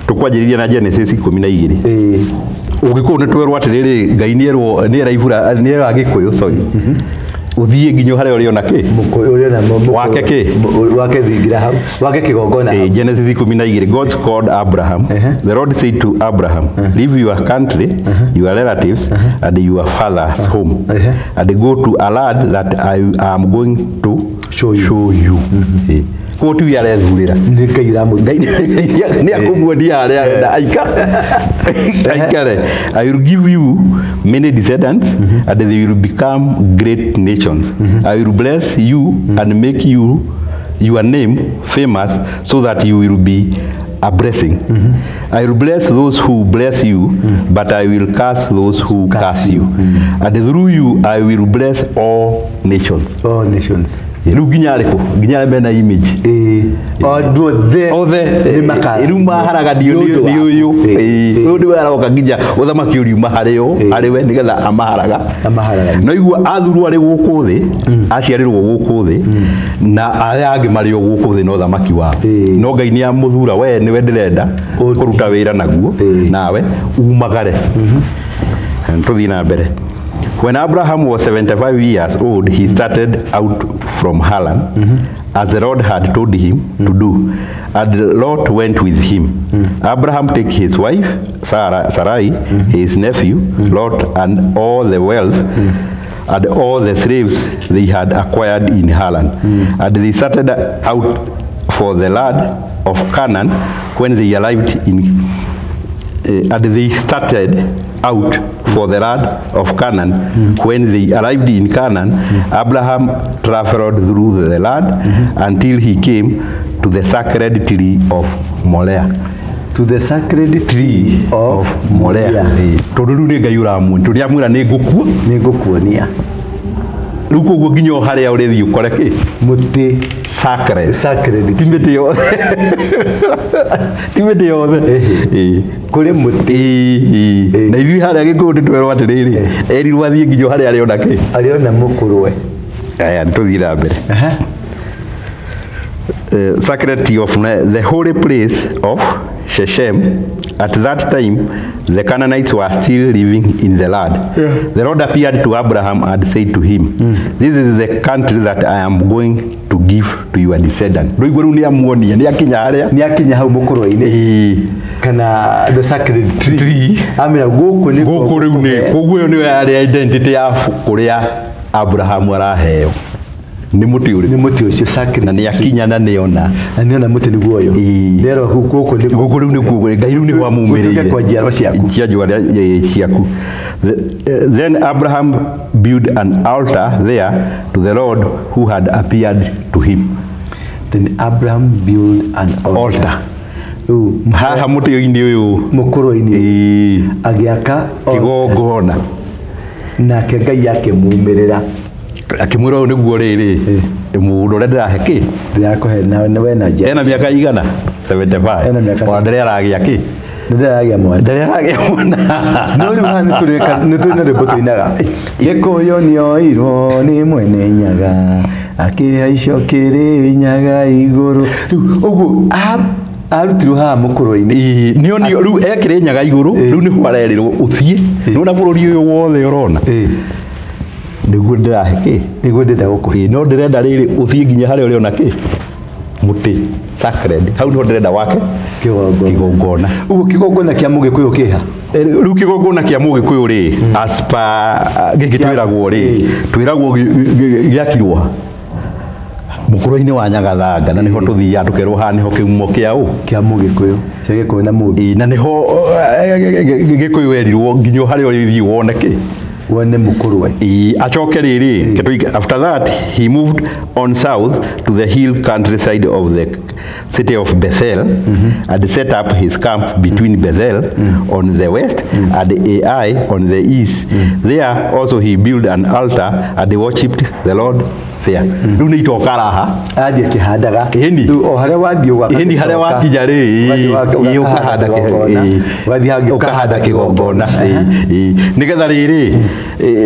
tũkwanjĩrĩria na Genesis 12 Ũgĩkũyũ nĩ twerwo atĩrĩrĩ Ngai nĩerwo nĩera Gĩkũyũ sorry ũthiĩ nginya harĩa ũrĩona kĩ wake kĩ wake thingira hau wake kĩgongona hau Genesis 12 God called Abraham. The Lord said to Abraham, leave your country, your relatives and your father's home and go to a land that I am going to show you. Koguo ti arethurĩra nĩ Ngai ũramũthuura nĩ akũmuonia harĩa arenda aikare. I will give you many descendants and they will become great nations. I will bless you and make you your name famous so that you will be a blessing. I will bless those who bless you, but I will curse those who curse you. And through you I will bless all nations. All nations. Rĩu nginya arĩkũ nginya arĩa mena image andũ othe othe rĩu maharaganio nĩ ũyũ ũyũ nĩwe aroka nginya ũthamaki ũriuma harĩ ũ harĩ we nĩgetha amaharaga no igua athurwo arĩ gũkũ thĩ aciarĩrwo gũkũ thĩ na arĩa angĩ marĩ o gũkũ thĩ no ũthamaki wao no Ngai nĩ amũthura we nĩwe ndĩrenda kũruta wĩra naguo nawe umagare. Tũthiĩ na mbere. When Abraham was 75 years old, he started out from Haran, as the Lord had told him to do, and Lot went with him. Abraham took his wife, Sarai, his nephew, Lot, and all the wealth and all the slaves they had acquired in Haran. And they started out for the land of Canaan when they arrived in and they started out for the land of Canaan. When they arrived in Canaan, Abraham traveled through the land until he came to the sacred tree of Moreh. To the sacred tree of Morea. Tondũ rĩu nĩ Ngai ũramuonia, tondũ nĩamwĩra nĩ ngũkua, nĩ ngũkuonia. Rĩu koguo nginya o harĩa ũrĩthiĩ ũkore kĩ? Mũtĩ sacred. Sacred. Ti mĩtĩ yothe. Ti mĩtĩ yothe. Kũrĩ mũtĩ. Na ithuĩ harĩa Gĩkũyũ nĩtwerwo atĩrĩrĩ, erirwo athiĩ nginya harĩa arĩona kĩ? Arĩona mũkũrwe. Aya, nĩtũthiĩ na mbere. Sacred tree of the holy place of Shechem. At that time, the Canaanites were still living in the land. Yeah. The Lord appeared to Abraham and said to him, "This is the country that I am going to give to your descendants." Rĩu rĩu nĩamuonia, nĩakinya harĩa? Nĩakinya hau mũkũrwe-inĩ. Kana the sacred tree. Amĩra gũkũ nĩkuo gũkũ rĩu nĩ, koguo ĩyo nĩyo yarĩ identity ya kũrĩa Abrahamu araheo. Nĩ mũtĩ ũrĩkũ? Nĩ mũtĩ ũcio sacred. Na nĩakinya na nĩona. Na nĩona mũtĩ nĩguo ũyũ. Nĩerwo gũkũ nĩkuo. Gũkũ rĩu nĩkuo Ngai rĩu nĩguo amumĩrĩire. Gũtuĩke kwa njiarwa ciaku. Cia njiarwa ciaku. Then Abraham built an altar there to the Lord who had appeared to him. Then Abraham built an altar. Haha mũtĩ-inĩ ũyũ. Mũkũrwe-inĩ. Agĩaka kĩgongona. Nake Ngai akĩmumĩrĩra. Akĩmwĩra ũyũ nĩguo rĩrĩ, mũgũnda ũrĩa ndĩrahe kĩ? Ndĩrakũhe na we na njiarwa. Ena mĩaka igana? 75. Ena mĩaka Ona ndarĩ aragĩa kĩ? Ndarĩ mwana. Ndarĩ aragĩa mwana. No rĩu haha nĩ tũrĩ na rwĩmbo tũinaga. Gĩkũyũ nĩoirwo nĩ mwene Nyaga, akĩhaicio Kĩrĩnyaga igũrũ. Rĩu ũguo arutirwo haha mũkũrwe-inĩ. Nĩonio rĩu e Kĩrĩnyaga igũrũ, rĩu nĩho arerĩrwo ũthiĩ. Nĩwona bũrũri ũyũ wothe ũrona. Nĩguo ndĩrahe kĩ? Nĩguo ndĩrenda gũkũhe. No ndĩrenda rĩrĩ ũthiĩ nginya harĩa ũrĩona kĩ? Mũtĩ sacred. Hau nĩho ndĩrenda wake kĩgongona. Ũguo kĩgongona kĩa Mũgĩkũyũ kĩha? Rĩu kĩgongona kĩa Mũgĩkũyũ rĩ, as per gĩkĩ twĩragwo rĩ, twĩragwo gĩakirwo ha? Mũkũrwe-inĩ wa Nyagathanga, na nĩho tũthiaga tũkerwo haha nĩho kĩhumo kĩa ũ? Kĩa Mũgĩkũyũ, kĩa Gĩkũyũ na Mũmbi. Na nĩho Gĩkũyũ erirwo nginya harĩa ũrĩthiĩ wone kĩ? Wone mũkũrwe. Acoke rĩrĩ, after that he moved on south to the hill countryside of the city of Bethel and set up his camp between Bethel on the west and Ai on the east. There also he built an altar and worshipped the Lord there. Rĩu nĩ itoka raha. Athiĩ akĩhandaga. Rĩu o harĩa wathiĩ ũgaka. Ĩni harĩa wakinya rĩ, ũkahanda kĩgongona. Wathiĩ hangĩ ũkahanda kĩgongona. Nĩgetha rĩrĩ,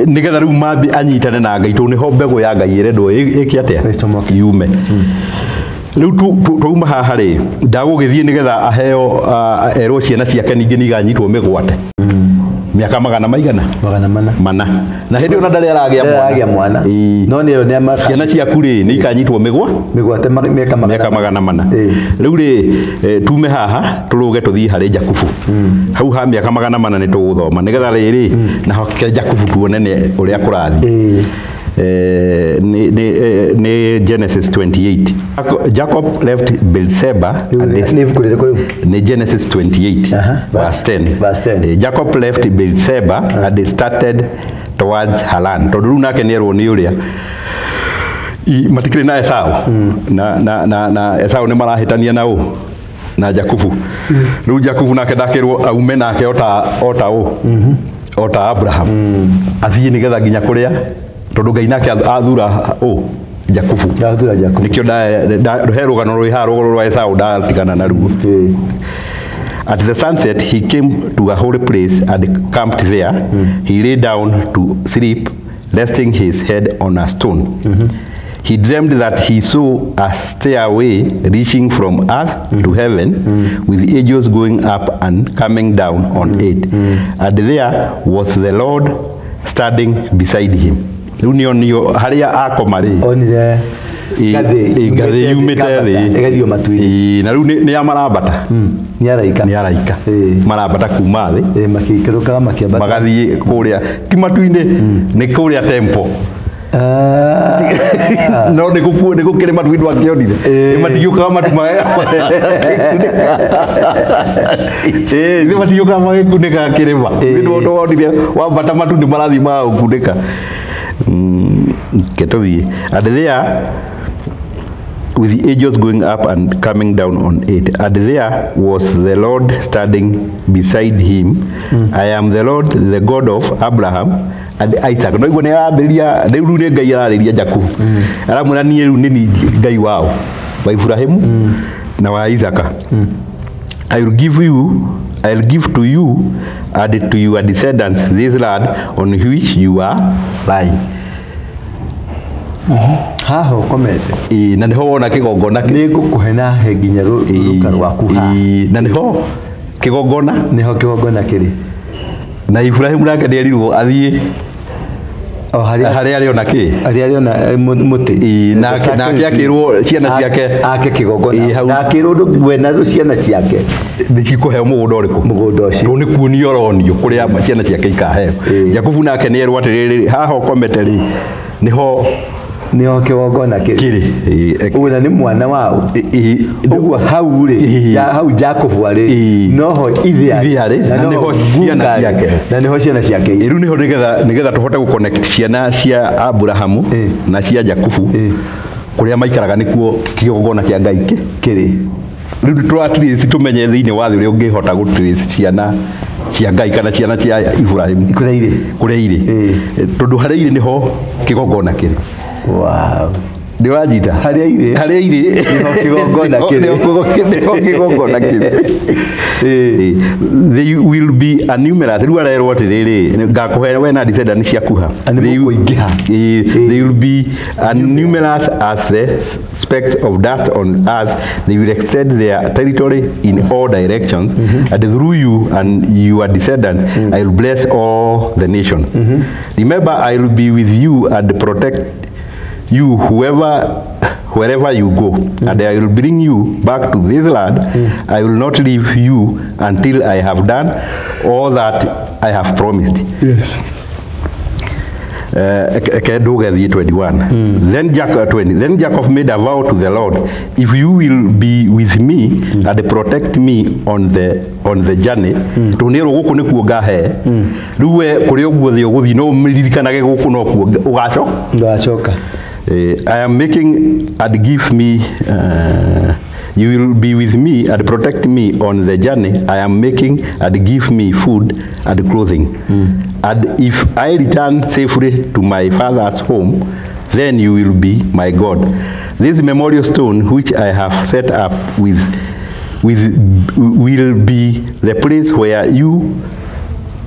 nĩgetha rĩu mambi anyitane na Ngai, tondũ nĩho mbegũ ya Ngai ĩrendwo ĩke atĩa? Yume. Rĩu twauma haha rĩ, ndagũgĩthiĩ nĩgetha aheo erwo ciana ciake ningĩ nĩiganyitwo mĩgwate. Mĩaka magana maigana? Magana mana. Mana. Na hĩndĩ ĩyo na ndarĩ aragĩa mwana. No nĩ nĩ amaka. Ciana ciaku rĩ nĩ ikanyitwo mĩgwate mĩaka magana mana. Rĩu rĩ tume haha tũrũge tũthiĩ harĩ Jakubu. Hau ha mĩaka magana mana nĩ tũgũthoma nĩgetha rĩrĩ na hoke Jakubu tuone nĩ ũrĩa kũrathiĩ. Nĩ Genesis 28. Jacob left Beersheba and nĩ Genesis 28 verse 10. Verse 10. Jacob left Beersheba and started towards Haran. Tondũ rĩu nake nĩerwo nĩ ũrĩa matikĩrĩ na Esau. Na Esau nĩ marahĩtania na ũ? Na Jakubu. Rĩu Jakubu nake ndakĩrwo aume nake ota ũ? Ota Abraham. Athiĩ nĩgetha nginya kũrĩa tondũ Ngai nake athura ũ? Jakubu. Athura Jakubu. Nĩkĩo he rũgano rwĩ haha rũgano rwa Esau ndatigana naruo. At the sunset he came to a holy place and camped there. He lay down to sleep, resting his head on a stone. He dreamed that he saw a stairway reaching from earth to heaven, with angels going up and coming down on it. And there was the Lord standing beside him. Rĩu nĩonio harĩa akoma rĩ, onire ngathĩ yumĩte thĩ ĩgathiĩ matu-inĩ. Na rĩu nĩ ya marambata. Nĩ araika. Nĩ araika. Marambata kuma thĩ. Makĩikũrũkaga makĩambata. Magathiĩ kũrĩa ti matu-inĩ, nĩ kũrĩa temple. No nĩ gũkĩrĩ matu-inĩ ndwakĩonire. Nĩ matigĩũkaga matu nĩ matigĩũkaga magĩkunĩka kĩrĩma. Nĩ wonire wambata matu nĩ marathiĩ magagũkunĩka. Ketũthiĩ. And there with the angels going up and coming down on it. And there was the Lord standing beside him. I am the Lord, the God of Abraham and Isaac. No igua nĩ arambĩrĩria rĩu nĩ Ngai ararĩria Jakubu. Aramwĩra niĩ rĩu nĩ niĩ Ngai wao wa Ibrahimu na wa Isaka. I will give to you and to your descendants this land on which you are lying. Haha ũkomete. Ĩĩ, na nĩho wona kĩgongona nĩ ngũkũhe na he nginya rũruka rwaku haha. Ĩĩ, na nĩho kĩgongona, nĩho kĩgongona kĩrĩ. Na Ibrahimu nake nĩerirwo athiĩ o harĩa arĩona kĩ? Harĩa arĩona mũtĩ. Ĩĩ, nake akĩrwo ciana ciake ake kĩgongona. Na akĩrwo we na ciana ciake nĩ cikũheo mũgũnda ũrĩkũ? Mũgũnda ũcio. Tondũ nĩ kuonio ũronio kũrĩa ciana ciake ikaheo. Jakubu nake nĩerwo atĩrĩrĩ, haha ũkomete rĩ nĩho nĩho kĩgongona kĩrĩ. Ũguo na nĩ mwana wao. Ũguo hau rĩ, hau Jakubu arĩ, noho ithe arĩ, na nĩho ciana ciake. Na nĩho ciana ciake. Rĩu nĩho nĩgetha tũhote gũ-connect ciana cia Abrahamu na cia Jakubu kũrĩa maikaraga nĩkuo kĩgongona kĩa Ngai kĩrĩ. Rĩu tũra-trace tũmenye thĩinĩ wa thĩ ũrĩa ũngĩhota gũ-trace ciana cia Ngai kana ciana cia Ibrahimu kũrĩa irĩ. Tondũ harĩa irĩ nĩho kĩgongona kĩrĩ. Wow. Nĩ ũranjita? Harĩa irĩ. Harĩa irĩ. Nĩho kĩgongona kĩrĩ. Nĩho kĩgongona kĩrĩ. They will be a numerous. Rĩu arerwo atĩrĩrĩ, ngakũhe we na descendants ciaku ha. They will be as numerous as the specks of dust on earth. They will extend their territory in all directions. And through you and your descendants, I will bless all the nations. Remember, I will be with you and protect you wherever you go, and I will bring you back to this land. I will not leave you until I have done all that I have promised. Yes. 21. Then 20. Then Jacob made a vow to the Lord, if you will be with me and protect me on the journey, tondũ nĩerwo gũkũ nĩkuo ngahe. Rĩu we kũrĩa ũguothe ũgũthiĩ no ũririkanage gũkũ nokuo ũgacoka. I am making and give me, you will be with me and protect me on the journey I am making and give me food and clothing. And if I return safely to my father's home, then you will be my God. This memorial stone which I have set up will be the place where you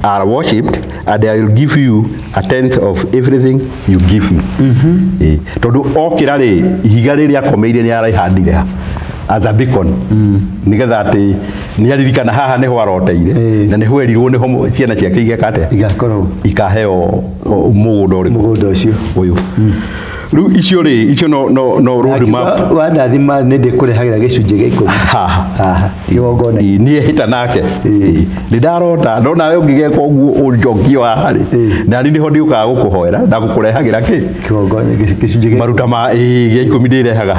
are worshipped, and I will give you a tenth of everything you give me. Tondũ okĩra rĩ, ihiga rĩrĩa akomeire nĩ araihandire ha as a beacon, nĩgetha atĩ nĩ aririkana haha nĩho aroteire, na nĩho erirwo nĩho ciana ciake igeka atĩa, igakorwo ikaheo mũgũnda ũrĩkũ, mũgũnda ũcio ũyũ. Rĩu icio rĩ, icio no road map. Wandathima nĩ ndĩkũrehagĩra gĩcunjĩ gĩa ikũmi haha igongona. Niĩ hĩta nake nĩ ndarota ndona we ũngĩgeka ũguo ũnjokio haha rĩ, na niĩ nĩho ndĩũkaga gũkũhoera na gũkũrehagĩra kĩ kĩgongona gĩcunjĩ gĩa maruta ma gĩa ikũmi ndĩrehaga.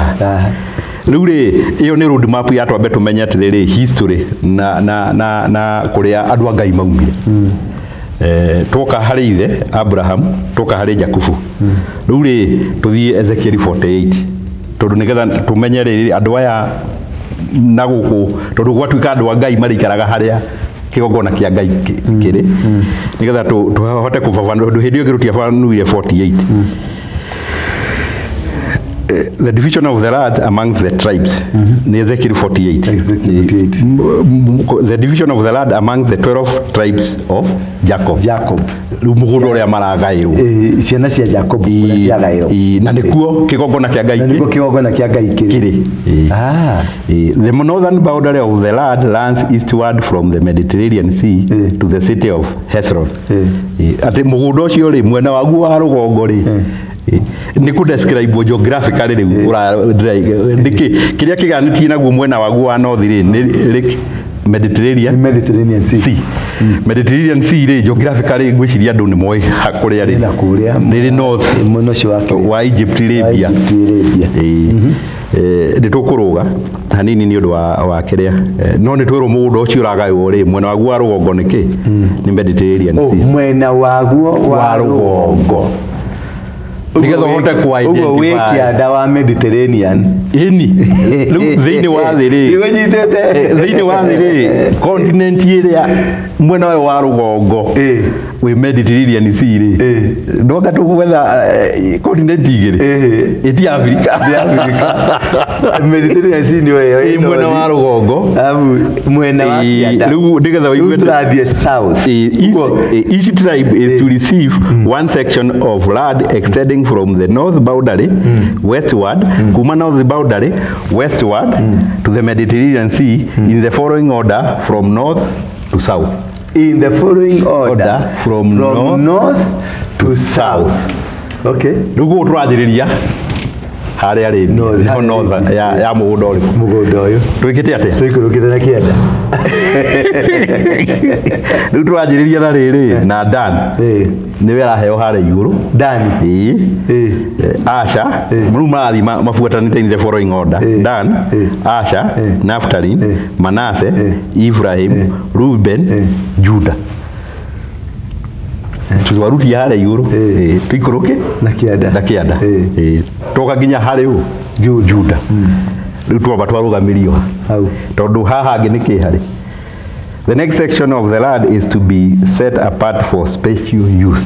Rĩu rĩ, ĩyo nĩ road map ya twambe tũmenye atĩrĩrĩ history na kũrĩa andũ a Ngai maumire. Twoka harĩ ithe Abraham, twoka harĩ Jakubu. Rĩu rĩ tũthiĩ Ezekiel 48 tondũ nĩgetha tũmenye rĩrĩ andũ aya na gũkũ, tondũ gwatuĩka andũ a Ngai marĩikaraga harĩa kĩgongona kĩa Ngai kĩrĩ, nĩgetha tũhote kũbabanũra tondũ hĩndĩ ĩyo ĩngĩ tũtiababanuire 48. The division of the land amongst the tribes. Ezekiel 48. Ezekiel 48. The division of the land among the 12 tribes of Jacob. Jacob. Mũgũnda ũrĩa maragaĩrwo. Ciana cia Jacob kũrĩa ciagaĩrwo. Na nĩkuo kĩgongona kĩa Ngai kĩrĩ. Na nĩkuo kĩgongona kĩa Ngai kĩrĩ. The northern boundary of the land runs eastward from the Mediterranean Sea to the city of Hethron. Atĩ mũgũnda ũcio rĩ, mwena waguo wa rũgongo rĩ, nĩ kũ describe geographically rĩu nĩkĩ kĩrĩa kĩganĩtie naguo mwena waguo wa north rĩ nĩ Lake Mediterranean, Mediterranean Sea. Mediterranean Sea rĩ geographically ngwĩciria andũ nĩ moĩ kũrĩa rĩ rĩrĩ north mwena ũcio wa Egypt Arabia. Nĩ tũkũrũga hanini nĩ ũndũ wa kĩrĩa no nĩ twĩrwo mũgũnda ũcio ũragaywo rĩ mwena waguo wa rũgongo nĩ kĩ nĩ Mediterranean Sea. Mwena waguo wa rũgongo Nĩgetha ũhote Ũguo wĩ kũ-identify. kĩanda wa Mediterranean. Ĩni rĩu thĩinĩ wa thĩ rĩ, Nĩũnyitĩte? Thĩinĩ wa thĩ rĩ, continent ĩrĩa mwena ũyũ wa rũgongo wĩ Mediterranean Sea rĩ, ndoka tũgwetha continent igĩrĩ, ĩti Africa. Nĩ Africa. Mediterranean Sea nĩyo ĩyo Ĩ mwena wa rũgongo. Alafu mwena wa kĩanda. Rĩu nĩgetha Rĩu ũigue tũrathiĩ south. Each tribe is to receive one section of land extending from the north boundary westward, kuma north boundary westward to the Mediterranean Sea in the following order from north to south. In the following order, Order from north north to south. Okay. Rĩu gũkũ tũranjĩrĩria harĩa rĩ North, nĩho harĩa north ya mũgũnda ũrĩkũ? Mũgũnda ũyũ. Twĩkĩte atĩa? Tũikũrũkĩte na kĩanda. Rĩu tũranjĩrĩria na rĩrĩ na Dan. Nĩwe araheo harĩa igũrũ. Dani. Ĩĩ. Asha, rĩu marathiĩ mabuatanĩte in the following order. Dan, Asha, Naphtali, Manasseh, Ephraim, Reuben, Judah. Twarutia harĩa igũrũ. Tũikũrũke Na kĩanda. Na kĩanda. Twoka nginya harĩ ũ? Judah. Rĩu twamba twarũgamĩrio Hau. Tondũ haha hangĩ nĩ kĩ harĩ. The next section of the land is to be set apart for special use.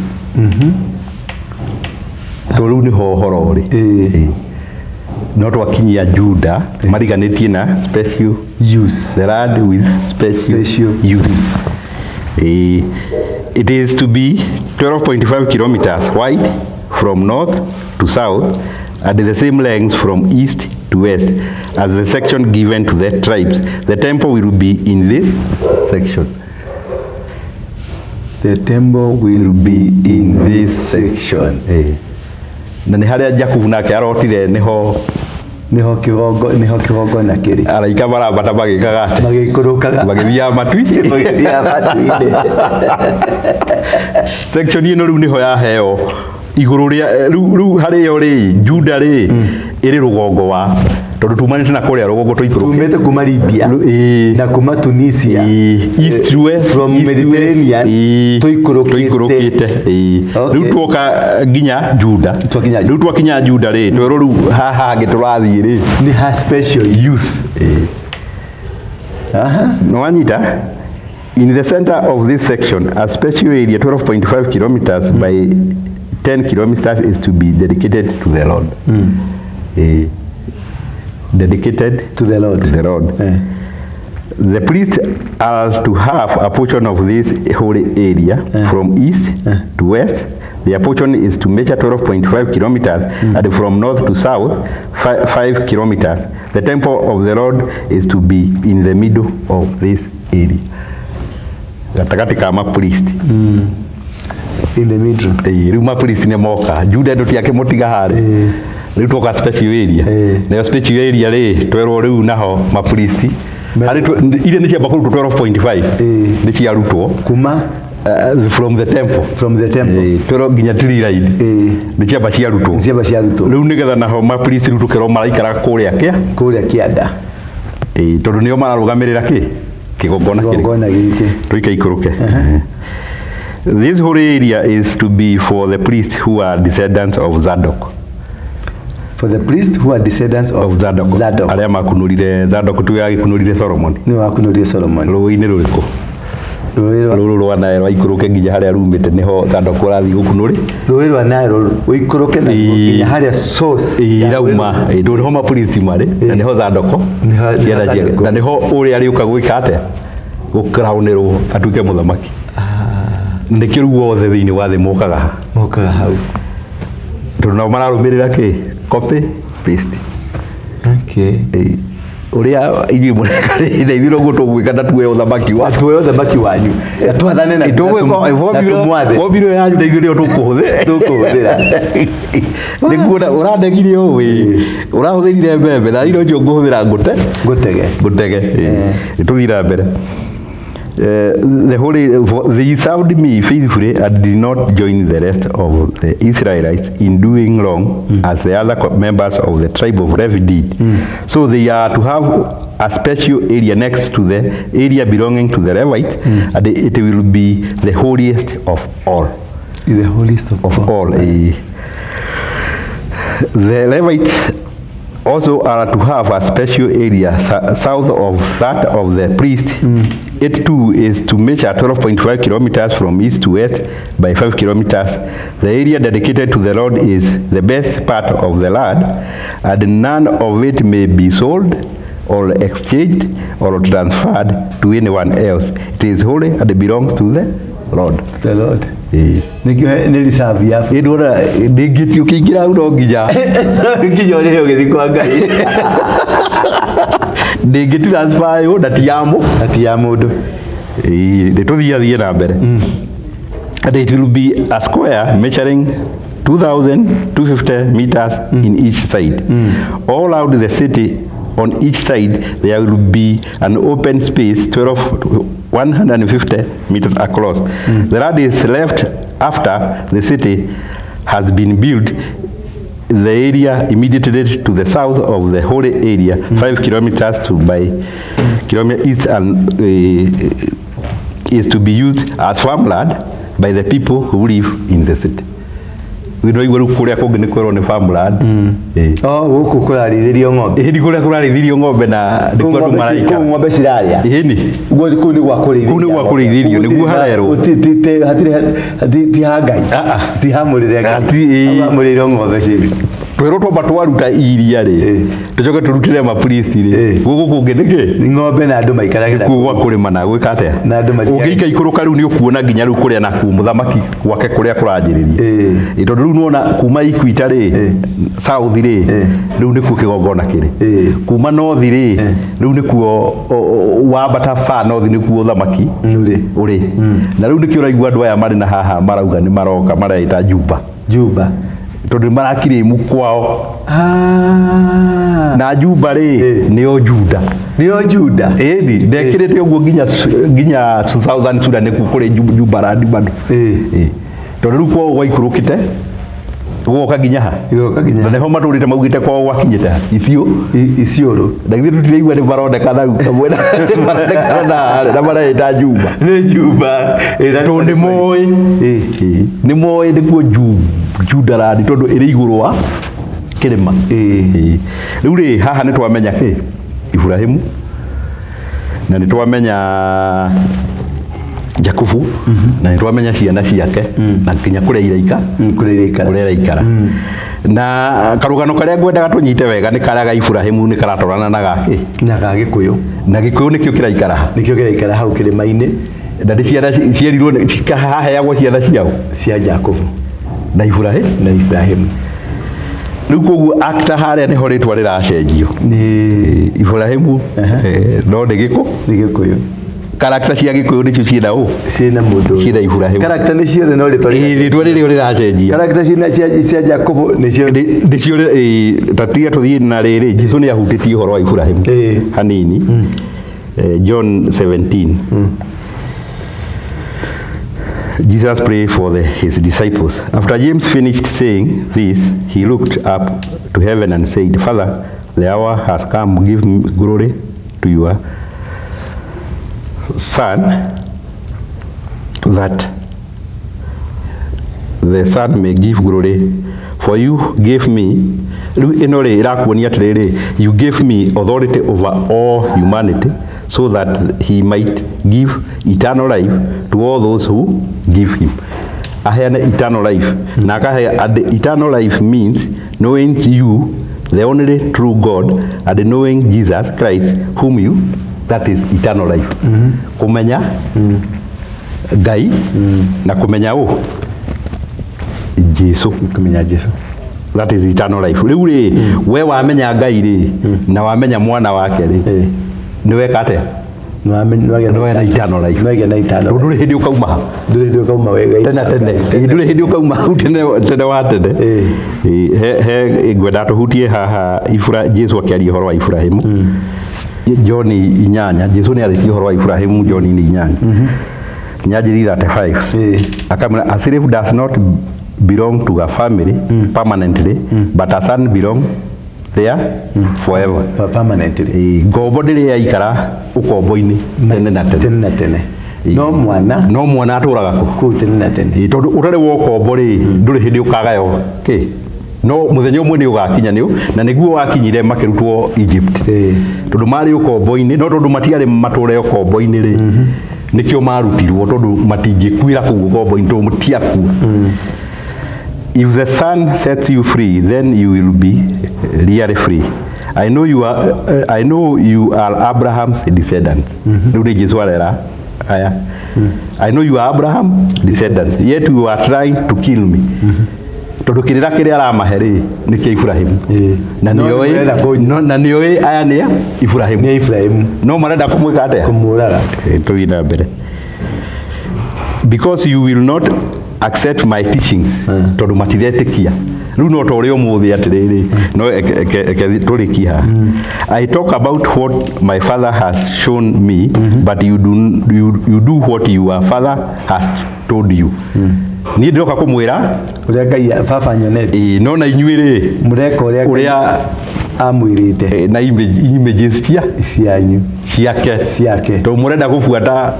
To rĩu nĩho ũhoro ũrĩ. No twakinyia Juda mariganĩtie na special Use. the land with special, Special use. It is to be 12.5 kilometers wide from north to south and the same length from east to west as the section given to the tribes. The temple will be in this section. The temple will be in this section. Na nĩ harĩa Jakubu nake arotire nĩho. Nĩho kĩgongona kĩrĩ. Araika marambata magĩkaga atĩ? Magĩikũrũkaga. Magĩthiaga matui. Magĩthiaga matu-inĩ. Section ĩno rĩu nĩho yaheo igũrũ rĩa rĩu harĩo rĩ Juda rĩ ĩrĩ rũgongo wa tondũ tumanĩte na kũrĩa rũgongo tũikũrũke. Tumĩte kuma Libya na kuma Tunisia. East west From east, Mediterranean, west, tũikũrũkĩte. Tũikũrũkĩte. Okay. Rĩu tuoka nginya Juda. Twakinya Rĩu twakinya Juda rĩ twerwo rĩu haha hangĩ tũrathiĩ rĩ Nĩ ha special use. Aha. Nwanyita, in the center of this section, a special area 12.5 kilometers by 10 kilometers is to be dedicated to the Lord. Dedicated To the Lord. to the Lord. The priests are to have a portion of this holy area from east to west. The portion is to measure 12.5 kilometers and from north to south 5 kilometers. The temple of the Lord is to be in the middle of this area. Gatagatĩ ka mapriest. In the middle. Rĩu mapriest nĩ moka. Juda andũ ti akĩmũtiga harĩa. Rĩu twoka special area. Nayo special area rĩ twerwo rĩu naho mapriest. Harĩ iria nĩ ciamba kũrutwo 12.5 nĩ ciarutwo Kuma from the temple. From the temple. Twerwo nginya tree line nĩ ciamba ciarutwo. Ciamba ciarutwo. Rĩu nĩgetha naho mapriest rĩu tũkerwo maraikara kũrĩa kĩa Kũrĩa kĩanda. Tondũ nĩo mararũgamĩrĩra kĩ kĩgongona kĩrĩkũ? Kĩgongona gĩkĩ. Tuike ikũrũke. This whole area is to be for the priests who are descendants of Zadok. For the priests who are descendants of, Of Zadok. Zadok. Arĩa makunũrire Zadok tuwe agĩkunũrire Solomon. Nĩ wakunũrire Solomon. Rũĩ-inĩ rũrĩkũ? Rũĩ rwa Rũrũ rwa Nile rwaikũrũke nginya harĩa rumĩte nĩho Zadok ũrathiĩ gũkunũrĩ. Rũĩ rwa Nile ũikũrũke na nginya harĩa source ya Irauma tondũ nĩho mapriest marĩ na nĩho Zadok Nĩho ciana ciake Zadok. Na nĩho ũrĩa arĩũka gwĩka atĩa gũkaraũnĩrwo atuĩke mũthamaki. Nĩkĩo rĩu othe thĩinĩ wa thĩ mokaga haha. Mokaga hau. Tondũ nao mararũmĩrĩra kĩ copy paste. Okay. Ũrĩa inyuĩ mũreka rĩ na ithuĩ noguo tũgwĩka na tuoe ũthamaki wa Tuoe ũthamaki wanyu. Na twathane na na tũmwathe. Wombirwo yanyu na ithuĩ nĩyo tũkũhũthĩra. Tũkũhũthĩra. Nĩkuona ũrandegire ũũ ĩ ũrahũthĩrire mbembe na ino ũcio ngũhũthĩra ngũte Ngũtege. Ngũtege. Nĩtũthiĩ na mbere. The holy they served me faithfully and did not join the rest of the Israelites in doing wrong as the other members of the tribe of Levi did. So they are to have a special area next to the area belonging to the Levites, and it will be the holiest of all. The holiest of Of all. The Levites also are to have a special area south of that of the priest. It too is to measure 12.5 kilometers from east to west by 5 kilometers. The area dedicated to the Lord is the best part of the land, and none of it may be sold or exchanged or transferred to anyone else. It is holy and it belongs to the Lord. The Lord. Nĩkĩo nĩ reserve ya Ĩndwona ndĩngĩtio kĩingĩra hau no nginya nginya ũrĩhe ũgĩthiĩ kwa Ngai. Ndĩngĩ transfer yo na ti ya mũ Na ti ya mũndũ. Nĩ tũthiathiĩ na mbere. And it will be a square measuring 2,250 meters in each side. All out the city on each side there will be an open space 150 meters across. The land is left after the city has been built. The area immediately to the south of the holy area, 5 kilometers to by kilometer east, and is to be used as farmland by the people who live in the city. No igua rĩu kũrĩa kũngĩ nĩ kwĩrwo nĩ farmland. Oh, gũkũ kũrarĩithĩrio ng'ombe. Ĩĩ, kũrĩa kũrarĩithĩrio ng'ombe na nĩkuo andũ maraikara. Kũu ng'ombe cirarĩa. Ĩni. Ũguo kũu nĩ gwa kũrĩithĩrio. Kũu nĩ gwa kũrĩithĩrio, nĩguo harerwo. Hatirĩ ti ha Ngai. Ti hamũrĩre Ngai. Hamũrĩirwo ng'ombe ciĩ. Twĩrwo twamba twaruta iria rĩ, tũcoke tũrutĩre mapriest rĩ, gũkũ kũngĩ nĩkĩ? Ng'ombe na andũ maikaragĩra. Kuo gwa kũrĩma na gwĩka atĩa? Na andũ mathiaga. Ũngĩika ikũrũka rĩu nĩ ũkuona nginya rĩu kũrĩa nakuo mũthamaki gwake kũrĩa kũranjĩrĩria. Tondũ rĩu nĩwona kuma Equator rĩ, south rĩ, rĩu nĩkuo kĩgongona kĩrĩ. Kuma north rĩ, rĩu nĩkuo wambata far north nĩkuo ũthamaki ũrĩ. Na rĩu nĩkĩo ũraigua andũ aya marĩ na haha marauga nĩ maroka mareita Juba. Juba. Tondũ marakirĩmu kwao. Na Juba rĩ nĩo Juda. Nĩo Juda. Ĩni ndekĩrĩte ũguo nginya Southern Sudan nĩkuo kũrĩ Jubaland bado. Tondũ rĩu kwao gwaikũrũkĩte gwoka nginya ha? Gwoka nginya. Na nĩho matũrĩte maugĩte kwao gwakinyĩte ha? Isiolo. Na githĩ tũtiraigua nĩ maronekana rĩu kamwe nĩ maronekana na mareita Juba. Nĩ Juba. Tondũ nĩ moĩ. Nĩ moĩ nĩkuo Judaland tondũ ĩrĩ igũrũ wa kĩrĩma. Rĩu rĩ haha nĩ twamenya kĩ? Ibrahimu. Na nĩ twamenya Jakubu, na nĩ twamenya ciana ciake, na nginya kũrĩa iraikara. Kũrĩa iraikara. Na karũgano karĩa ngwendaga tũnyite wega nĩ karĩa ga Ibrahimu nĩ karatwarana na gakĩ? Na ga Gĩkũyũ. Na Gĩkũyũ nĩkĩo kĩraikara. Nĩkĩo kĩraikara hau kĩrĩma-inĩ. Na nĩ ciana cierirwo haheagwo ciana ciao? Cia Jakubu. Na Ibrahimu. Na Ibrahimu. Rĩu koguo actor harĩa nĩho rĩtwa rĩracenjio. Nĩ Ibrahimu, no nĩ Gĩkũ? Nĩ Gĩkũyũ. Karakta cia Gĩkũyũ nĩcio ciĩna ũ? Ciĩna mũndũ. Ciĩna Ibrahimu. Karakta nĩ ciothe no rĩtwa rĩtwa rĩrĩa rĩracenjia. Karakta ciĩna cia Jakubu nĩcio nĩcio ta tiga tũthiĩ na rĩrĩ Jesũ nĩ ahutĩtie ũhoro wa Ibrahimu hanini. John 17. Jesus prayed for his disciples. After James finished saying this, he looked up to heaven and said, Father, the hour has come. Give glory to your Son, that the Son may give glory. For you gave me, you gave me authority over all humanity, so that he might give eternal life to all those who give him. Aheane eternal life. Na akahe eternal life means knowing you, the only true God, and knowing Jesus Christ, whom you, that is eternal life. Kumenya Ngai na kumenya ũ? Jesu. Kumenya Jesu. That is eternal life. Rĩu rĩ, we wamenya Ngai rĩ, na wamenya mwana wake rĩ, nĩ weka atĩa? Nĩ wena eternal life. Nĩ wagĩa na eternal life. Ndũrĩ hĩndĩ ũkauma ha. Ndũrĩ hĩndĩ ũkauma wega. Tene tene. Ndũrĩ hĩndĩ ũkauma hau tene wa tene. He ngwenda tũhutie haha Jesu akĩaria ũhoro wa Ibrahimu. John 8, Jesu nĩ arĩtie ũhoro wa Ibrahimu John 8. Nyanjĩrĩ 35. Akamwĩra, a slave does not belong to a family permanently, but a son belong there forever. Permanently. Ngombo ndĩrĩ yaikara ũkombo-inĩ tene na tene. Tene na tene. No mwana. No mwana atũraga kũ? Kũu tene na tene. Tondũ ũtarĩ wa ũkombo rĩ, ndũrĩ hĩndĩ ũkagayo kĩ? No muthenya umwe ni ugakinya ni na niguo wakinyire makirutwo Egypt. Tondu mari ukombo-ini, no tondu matiarĩ matũre ukombo-ini ri, nikio marutirwo tondu matingĩkuĩra kũu ukombo-ini tondu matiakua. If the Son sets you free, then you will be really free. I know you are Abraham's descendants. Rĩu nĩ Jesu arera aya. I know you are Abraham's descendants, yet you are trying to kill me. Tondu kirira kiria aramahe ri ni kia Ibrahimu. Na nioĩ aya nĩ a Ibrahimu. Nĩ Ibrahimu. No marenda kũmwĩka atĩa? Kũmũraga. Tũthiĩ na mbere. Because you will not accept my teachings. Tondu matiretĩkia. Rĩu no ta ũrĩa ũmũthĩ atĩrĩrĩ, no eke tũrĩkie haha. I talk about what my father has shown me, but you do what your father has told you. Niĩ ndĩroka kũmwĩra ũrĩa Ngai baba nyonete. No na inyuĩ rĩ mũreka ũrĩa amwĩrĩte na images cianyu ciake ciake, tondũ mũrenda gũbuata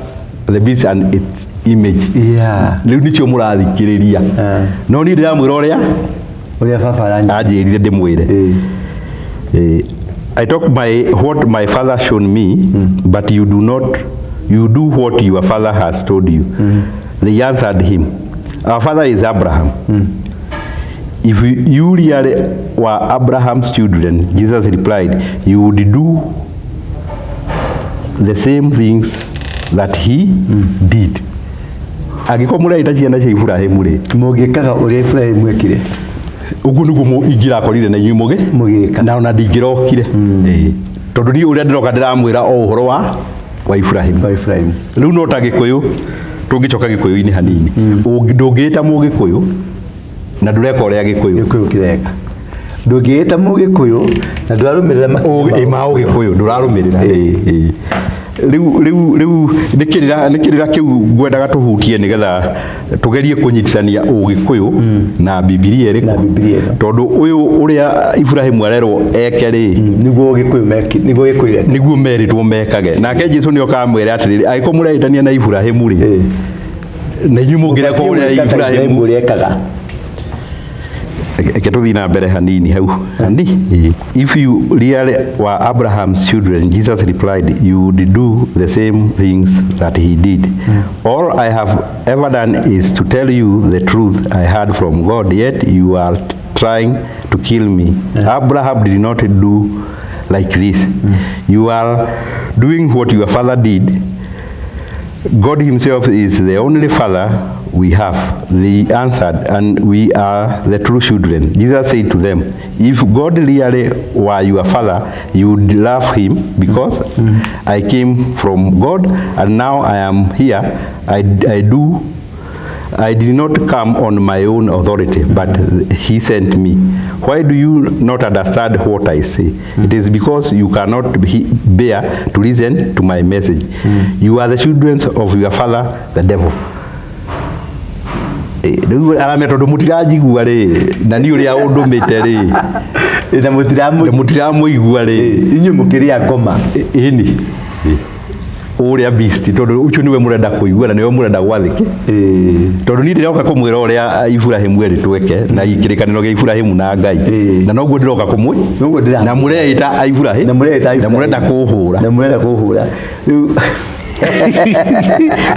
the beast and its image. Yeah. Rĩu nĩkĩo mũrathikĩrĩria. No niĩ ndĩramwĩra ũrĩa baba anjĩrire ndĩmwĩre. I talk my what my father shown me, but you do what your father has told you. They answered him, our father is Abraham. If you really were Abraham's children, Jesus replied, you would do the same things that he did. Angĩkorwo mũreita ciana cia Ibrahimu rĩ, mũngĩkaga ũrĩa Ibrahimu ekire, ũguo nĩguo ingĩrakorire na inyuĩ mũgĩka, na ona ndingĩrokire. Tondũ niĩ ũrĩa ndĩroka ndĩramwĩra o ũhoro wa Ibrahimu. Rĩu no ta Gĩkũyũ, tũngĩcoka Gĩkũyũ-inĩ hanini, ndũngĩĩta Mũgĩkũyũ na ndũreka ũrĩa Gĩkũyũ kĩreka. Ndũngĩĩta Mũgĩkũyũ na ndũrarũmĩrĩra ma Ũgĩkũyũ, ndũrarũmĩrĩra. Rĩu nĩ kĩrĩra kĩu ngwendaga tũhutie nĩgetha tũgerie kũnyitithania Ũgĩkũyũ na Bibilia ĩrĩkũ, tondũ ũyũ ũrĩa Ibrahimu arerwo eke rĩ, nĩguo Ũgĩkũyũ nĩguo merĩtwo mekage. Nake Jesu nĩ okaga amwĩre atĩrĩrĩ, angĩkorwo mũreĩtania na Ibrahimu rĩ, na inyuĩ mũngĩreka ũrĩa Ibrahimu ekaga. Reke tũthiĩ na mbere hanini hau. If you really were Abraham's children, Jesus replied, you would do the same things that he did. All I have ever done is to tell you the truth I heard from God, yet you are trying to kill me. Abraham did not do like this. You are doing what your father did. God himself is the only father we have, they answered, and we are the true children. Jesus said to them, if God really were your father, you would love him, because I came from God and now I am here. I did not come on my own authority, but he sent me. Why do you not understand what I say? It is because you cannot bear to listen to my message. You are the children of your father, the devil. Rĩu aramĩa tondũ mũtiranjigua rĩ, na niĩ ũrĩa ũndũmĩte rĩ, na mũtiramũigua rĩ, inyuĩ mũkĩrĩa ngoma. Ĩni ũrĩa beast, tondũ ũcio nĩwe mũrenda kũigua na nĩwe mũrenda gwathĩkĩ. Tondũ niĩ ndĩroka kũmwĩra ũrĩa Ibrahimu erĩtwo eke na kĩrĩkanĩro gĩa Ibrahimu na Ngai, na noguo ndĩroka kũmwĩ na mũreĩta Ibrahimu na mũrenda kũhũra rĩu.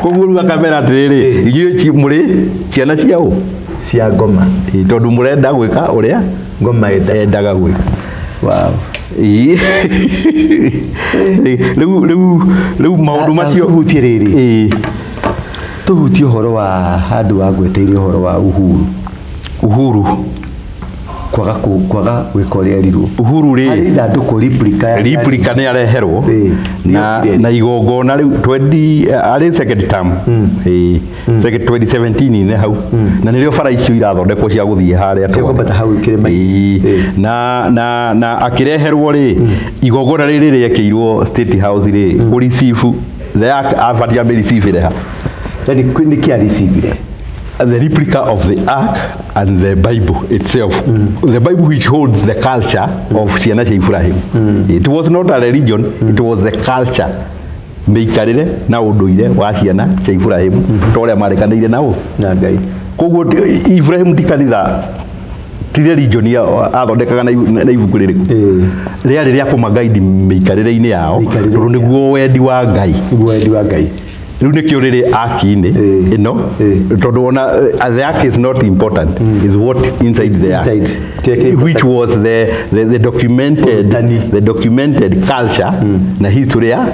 Koguo rĩu akamera atĩrĩrĩ, inyuĩ mũrĩ ciana cia ũ? Cia ngoma. Tondũ mũrenda gwĩka ũrĩa ngoma yendaga gwĩka. Wow. Rĩu maũndũ macio tũhutie rĩrĩ, tũhutie ũhoro wa handũ wagweteire ũhoro wa Uhuru. Uhuru kwaga gwĩka ũrĩa erirwo. Uhuru rĩ, harĩ ithandũkũ replica nĩ areherwo na igongona rĩu arĩ second term, second 2017 hau, na nĩrĩo bara icio irathondekwo cia gũthiĩ harĩa cia kwambata hau kĩrĩma-inĩ. Na akĩreherwo rĩ, igongona rĩrĩ rĩekĩirwo State House rĩ, kũ receive the ark abatiĩ amĩ receive ha. Yani nĩkĩ a receive? The replica of the ark and the Bible itself. The Bible which holds the culture of ciana cia Ibrahim. It was not a religion, it was the culture. Mĩikarĩre na ũndũire wa ciana cia Ibrahim, ta ũrĩa marĩkanĩire nao na Ngai. Koguo Ibrahim ti kanitha Ti religion athondekaga na ibuku rĩrĩkũ? Rĩarĩ rĩa kũmagaidi mĩikarĩre-inĩ yao, tondũ nĩguo wendi wa Ngai. Nĩguo wendi wa Ngai. Rĩu nĩkĩo rĩrĩ aki-inĩ ĩno, tondũ ona the ark is not important, is what inside the ark, which was the documented, the documented culture na history ya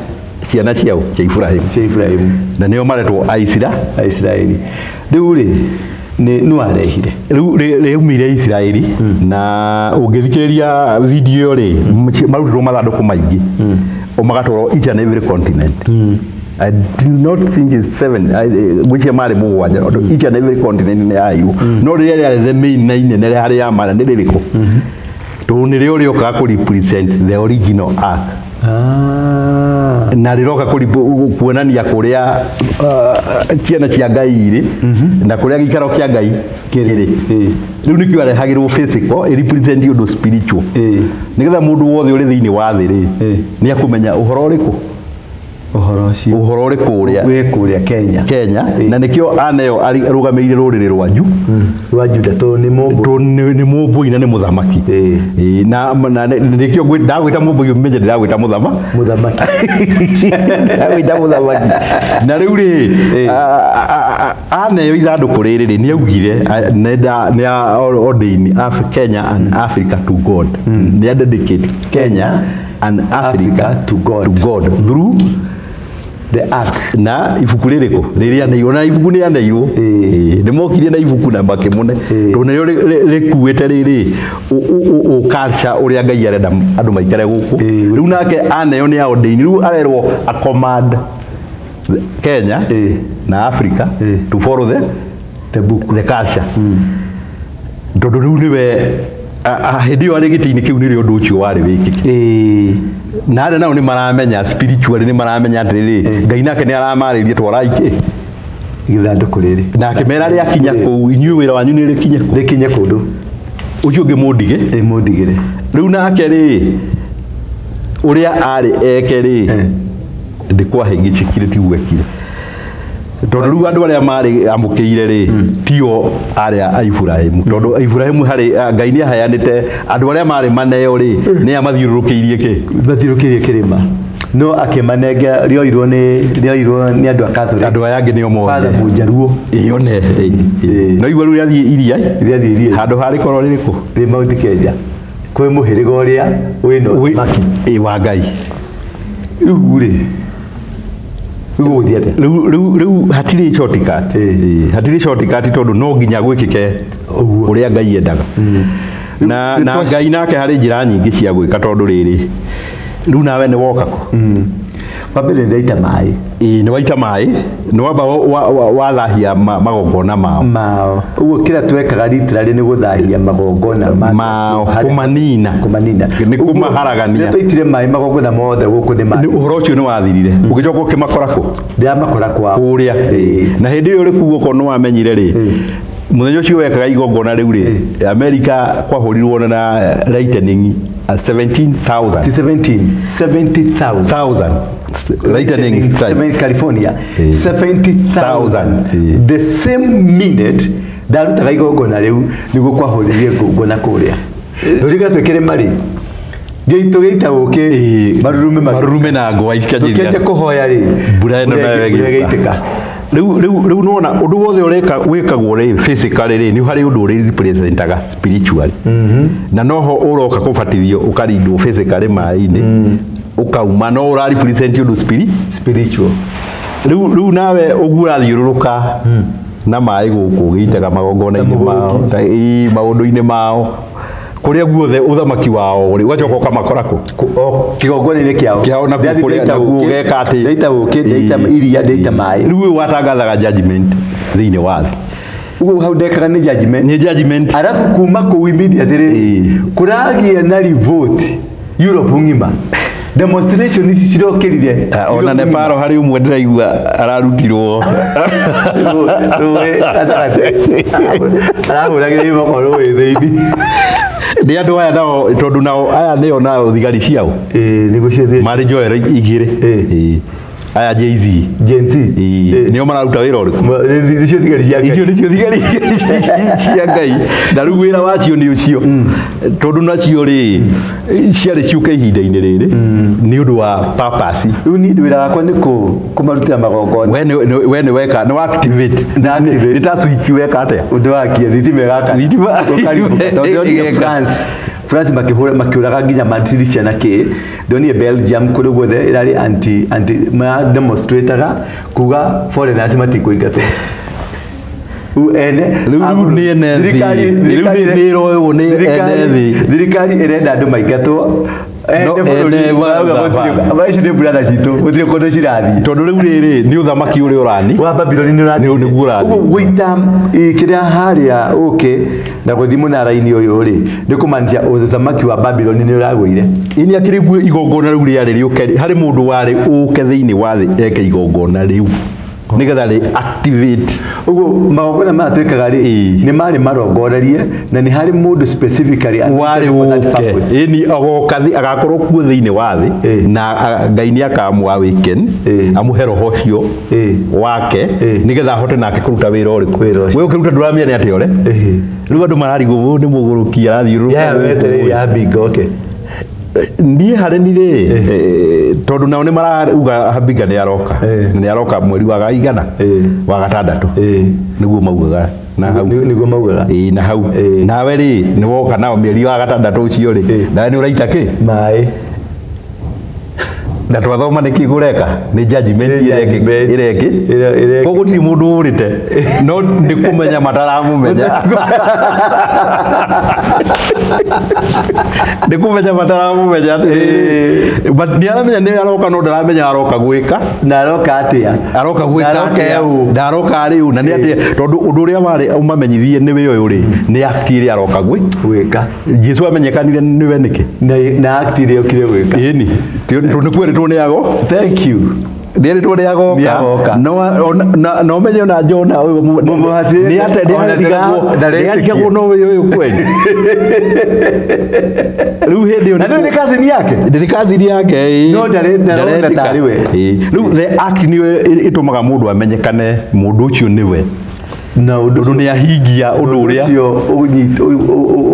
ciana ciao cia Ibrahim, cia Ibrahim, na nĩo maretwo Aisiraeli. Rĩu rĩ nĩ nũ arehire? Rĩu rĩumire Isiraeli, na ũngĩthikĩrĩria video rĩ, marutirwo mathandũkũ maingĩ magatwarwo each and every continent. I do not think it's seven, gwĩciria marĩ mũgwanja, each and every continent nĩ yairwo, no rĩrĩa rĩarĩ the main na inene harĩ ya mara nĩ rĩrĩkũ? Tondũ nĩrĩo rĩokaga kũ represent the original ark. Na rĩroka kuonania kũrĩa ciana cia Ngai irĩ na kũrĩa gĩikaro kĩa Ngai kĩrĩ. Rĩu nĩkĩo arehagĩrwo physical ĩ represent ũndũ spiritual, nĩgetha mũndũ wothe ũrĩ thĩinĩ wa thĩ rĩ nĩ akũmenya ũhoro ũrĩkũ, ũhoro ũcio, ũhoro ũrĩ kũrĩa, wĩ kũrĩa Kenya, Kenya, na nĩkĩo aneo arũgamĩrĩire rũrĩrĩ rwa rwa Juda, tondũ nĩ mũmbũi, tondũ nĩ mũmbũi na nĩ mũthamaki. Na nĩkĩo ndagwĩta mũmbũi ũmenye ndĩragwĩta mũthamaki, ndĩragwĩta mũthamaki. Na rĩu rĩ aneo ithandũkũ rĩrĩ rĩ nĩ augire nĩ ordain Kenya and Africa to God, nĩ dedicate Kenya and Africa to God, to God through the ark. Na ibuku rĩrĩkũ rĩrĩa neirwo, na ibuku nĩ aneirwo, nĩ mokire na ibuku na makĩmũne, tondũ nĩrĩo rĩkuĩte rĩrĩ culture ũrĩa Ngai arenda andũ maikare gũkũ. Rĩu nake aneo nĩ ordain, rĩu arerwo a command Kenya na Africa to follow the book, the culture, tondũ rĩu nĩwe hĩndĩ ĩyo arĩ gĩtĩ-inĩ kĩu nĩrĩo ũndũ ũcio warĩ wĩkĩke. Na arĩa nao nĩ maramenya spiritually, nĩ maramenya atĩrĩrĩ Ngai nake nĩ aramarĩria twarai kĩ gĩthandũkũ rĩrĩ, na akĩmera rĩakinya kũu inyuĩ wĩra wanyu nĩ rĩkinye kũu, rĩkinye kũndũ, ũcio ũngĩ mũndige, mũndigĩre. Rĩu nake rĩ ũrĩa arĩ eke rĩ ndĩkwahĩngĩcĩkire, tiguo ekire, tondũ rĩu andũ arĩa marĩ amũkĩire rĩ tio arĩa a Iburahĩmu, tondũ Iburahĩmu harĩ Ngai nĩ aheanĩte andũ arĩa marĩ maneo rĩ nĩ amathiũrũrũkĩirie kĩ, mathiũrũrũkĩirie kĩrĩma, no akĩmanengera rĩoirwo nĩ andũ a Catholic, andũ aya angĩ nĩo mothe, Father Mũnjaruo ĩyone, no igua rĩu rĩathiĩ iria, rĩathiĩ iria handũ harĩ korwo rĩrĩkũ, rĩ Mount Kenya, kwĩ mũhĩrĩga ũrĩa wĩna ũthamaki wa Ngai. Rĩu rĩ rĩu hatirĩ shortcut, hatirĩ shortcut, tondũ no nginya gwĩkĩke ũrĩa Ngai endaga. Na Ngai nake harĩ njĩra nyingĩ cia gwĩka, tondũ rĩrĩ rĩu nawe nĩ woka kũ? Wa mbere nĩ ndaita maĩ. Nĩ waita maĩ, nĩ wamba wathahia magongona mao. Mao. Ũguo kĩrĩa twekaga literally nĩ gũthahia magongona mao, kũmanina. Kũmanina. Nĩ kũmaharagania. Nĩ twaitire maĩ magongona mothe gũkũ nĩ maĩ. Ũhoro ũcio nĩ wathirire. Ũgĩcoka ũkĩmakora kũ? Ndĩramakora kwao. Kũrĩa. Na hĩndĩ ĩyo ũrĩ kũu okorwo nĩ wamenyire rĩ, mũthenya ũcio wekaga igongona rĩu rĩ, America kwahũrirwo na lightning 17,000. 17, 70,000. Lightning strike. California, 70,000. The same minute ndarutaga igongona rĩu nĩguo kwahũririe ngũngũ na kũrĩa. Rũriga twĩkĩre marĩ. Tũgĩita ũkĩ marurume na ngũa ikĩanjĩrĩria. Tũkĩanjia kũhoya rĩ, mbura ĩno nayo ĩgĩitĩka. Rĩu nĩwona ũndũ wothe ũreka wĩkagwo rĩ physically rĩ nĩ harĩ ũndũ ũrĩ representaga spiritually. Na noho ũroka kũbatithio ũkarindwo physically maĩ-inĩ, ũkauma no ũra represent ũndũ spiritual. Rĩu nawe ũguo ũrathiũrũrũka na maĩ gũkũ ũgĩitaga magongona-inĩ mao, maũndũ-inĩ mao, kũrĩa guothe ũthamaki wao ũrĩ, ũgacoka ũkamakora kũ? Kĩgongona-inĩ kĩao. Kĩao na kũrĩa nakuo ũgeka atĩ ndaita ũkĩ, ndaita iria, ndaita maĩ. Rĩu ũyũ watangathaga judgment thĩinĩ wa thĩ. Ũguo hau ndekaga nĩ judgment. Nĩ judgment. Arabu kuma kũu immediately rĩ, kũragĩa na revolt Europe ng'ima. Demonstration ici cirokĩrire. Ona Nepal harĩ ũmwe ndĩraigua ararutirwo rũĩ gatagatĩ, arahũragĩra iboko rũĩ thĩinĩ. Nĩ andũ aya nao, tondũ nao aya nĩo nao thigari ciao nĩguo ciathiĩ marĩ njohero igĩrĩ. Aya Jay-Z. Gen Z. Nĩo mararuta wĩra ũrĩkũ? Nĩcio thigari cia Ngai. Icio nĩcio thigari cia Ngai. Na rĩu wĩra wacio nĩ ũcio. Tondũ nacio rĩ ciarĩ ciũke ihinda-inĩ rĩrĩ nĩ ũndũ wa purpose. Rĩu niĩ wĩra wakwa nĩ kũmarutĩra magongona. We nĩ weka nĩ wa activate. Na activate. Nĩ ta switch weka atĩa? Ũndũ wakia thitima ĩgaka. Thitima Tondũ ndonire France France makĩhũra makĩũraga nginya matirisha na kĩ. Ndonire Belgium kũndũ guothe ĩrarĩ anti anti ma demonstrataga kuga foreigners matikũingatwo. Ene rĩu nĩ ene thĩ. Rĩu nĩ ĩroywo nĩ ene thĩ. Thirikari ĩrenda andũ maingatwo. No ene wa ici nĩ brother citũ gũtirĩ kũndũ cirathiĩ. Tondũ rĩu rĩrĩ nĩ ũthamaki ũrĩa ũrani wa Babylon nĩ ũrathiĩ. Nĩguo ũrathiĩ. Ũguo gũita kĩrĩa harĩa ũke na gũthiĩ mũnara-inĩ ũyũ rĩ nĩ kũmaanisha ũthamaki wa Babylon nĩ ũragũire. Ĩni akĩrĩ guo igongona rĩu rĩarĩ rĩũke harĩ mũndũ warĩ ũke thĩinĩ wa thĩ eke igongona rĩu nĩgetha rĩ activate. Ũguo magongona maya twĩkaga rĩ nĩ marĩ marongorerie na nĩ harĩ mũndũ specifically warĩ ũke ĩni agoka agakorwo kuo thĩinĩ wa thĩ na Ngai nĩ akamũ awaken amũhe roho ũcio wake nĩgetha ahote nake kũruta wĩra ũrĩkũ. We ũkĩruta ndũramenya nĩ atĩa ũre rĩu andũ mararigwo ũyũ nĩ mũgũrũki arathiũrũrũka. Weterere Harbinga oke. Niĩ harĩ ni rĩ tondũ nao nĩ marauga Harbinga nĩ aroka nĩ aroka mweri wa igana wa gatandatũ nĩguo maugaga na hau nĩguo maugaga na hau nawe rĩ nĩ woka nao mĩeri wa gatandatũ ũcio rĩ nawe nĩ ũraita kĩ maĩ na twathoma nĩ kĩ kũreka nĩ judgment ĩreki koguo gũtirĩ mũndũ ũrĩte no nĩ kũmenya mataramũmenya nĩ kũmenya mataramũmenya but nĩ aramenya nĩ aroka no ndaramenya aroka gwĩka na aroka atĩa aroka gwĩka atĩa na aroka rĩu na nĩ atĩa tondũ ũndũ ũrĩa warĩ ũmamenyithie nĩwe ũyũ rĩ nĩ act ĩrĩa aroka gwĩka. Jesu amenyekanire nĩwe nĩkĩ na act ĩrĩa okire gwĩka ĩni tondũ nĩ kwerĩtwo nĩ ago. Thank you. Nĩerĩtwo nĩ agoka no menye ona Jona ũyũ nĩ atigagwo no ũyũ kweli. Rĩu hĩndĩ ĩyo na nĩ cousin yake nĩ cousin yake no ndarona tarĩ we. Rĩu the act nĩyo ĩtũmaga mũndũ amenyekane mũndũ ũcio nĩwe na ũndũ nĩ ahingia ũndũ ũrĩa ũcio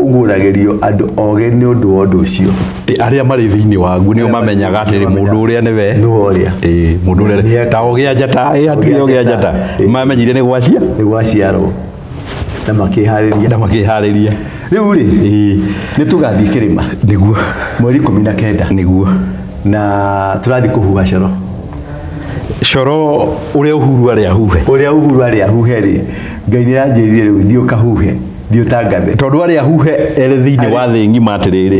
ũgũragĩrio andũ oge nĩ ũndũ wa ũndũ ũcio arĩa marĩ thĩinĩ waguo nĩo mamenyaga atĩrĩ mũndũ ũrĩa nĩwe nĩwe ũrĩa mũndũ ũrĩa ta ũgĩa njata hatirĩ ũgĩa njata mamenyire nĩ gwacia nĩ gwaciarwo na makĩharĩria rĩu rĩ nĩ tũgathiĩ kĩrĩma nĩguo mweri 19 nĩguo na tũrathiĩ kũhuha coro coro ũrĩa Uhuru arĩa huhe ũrĩa Uhuru arĩa huhe rĩ Ngai nĩ aranjĩrire rĩu thiĩ ũkahuhe thiĩ ũtangathe tondũ arĩa huhe ere thĩinĩ wa thĩ ng'ima atĩrĩrĩ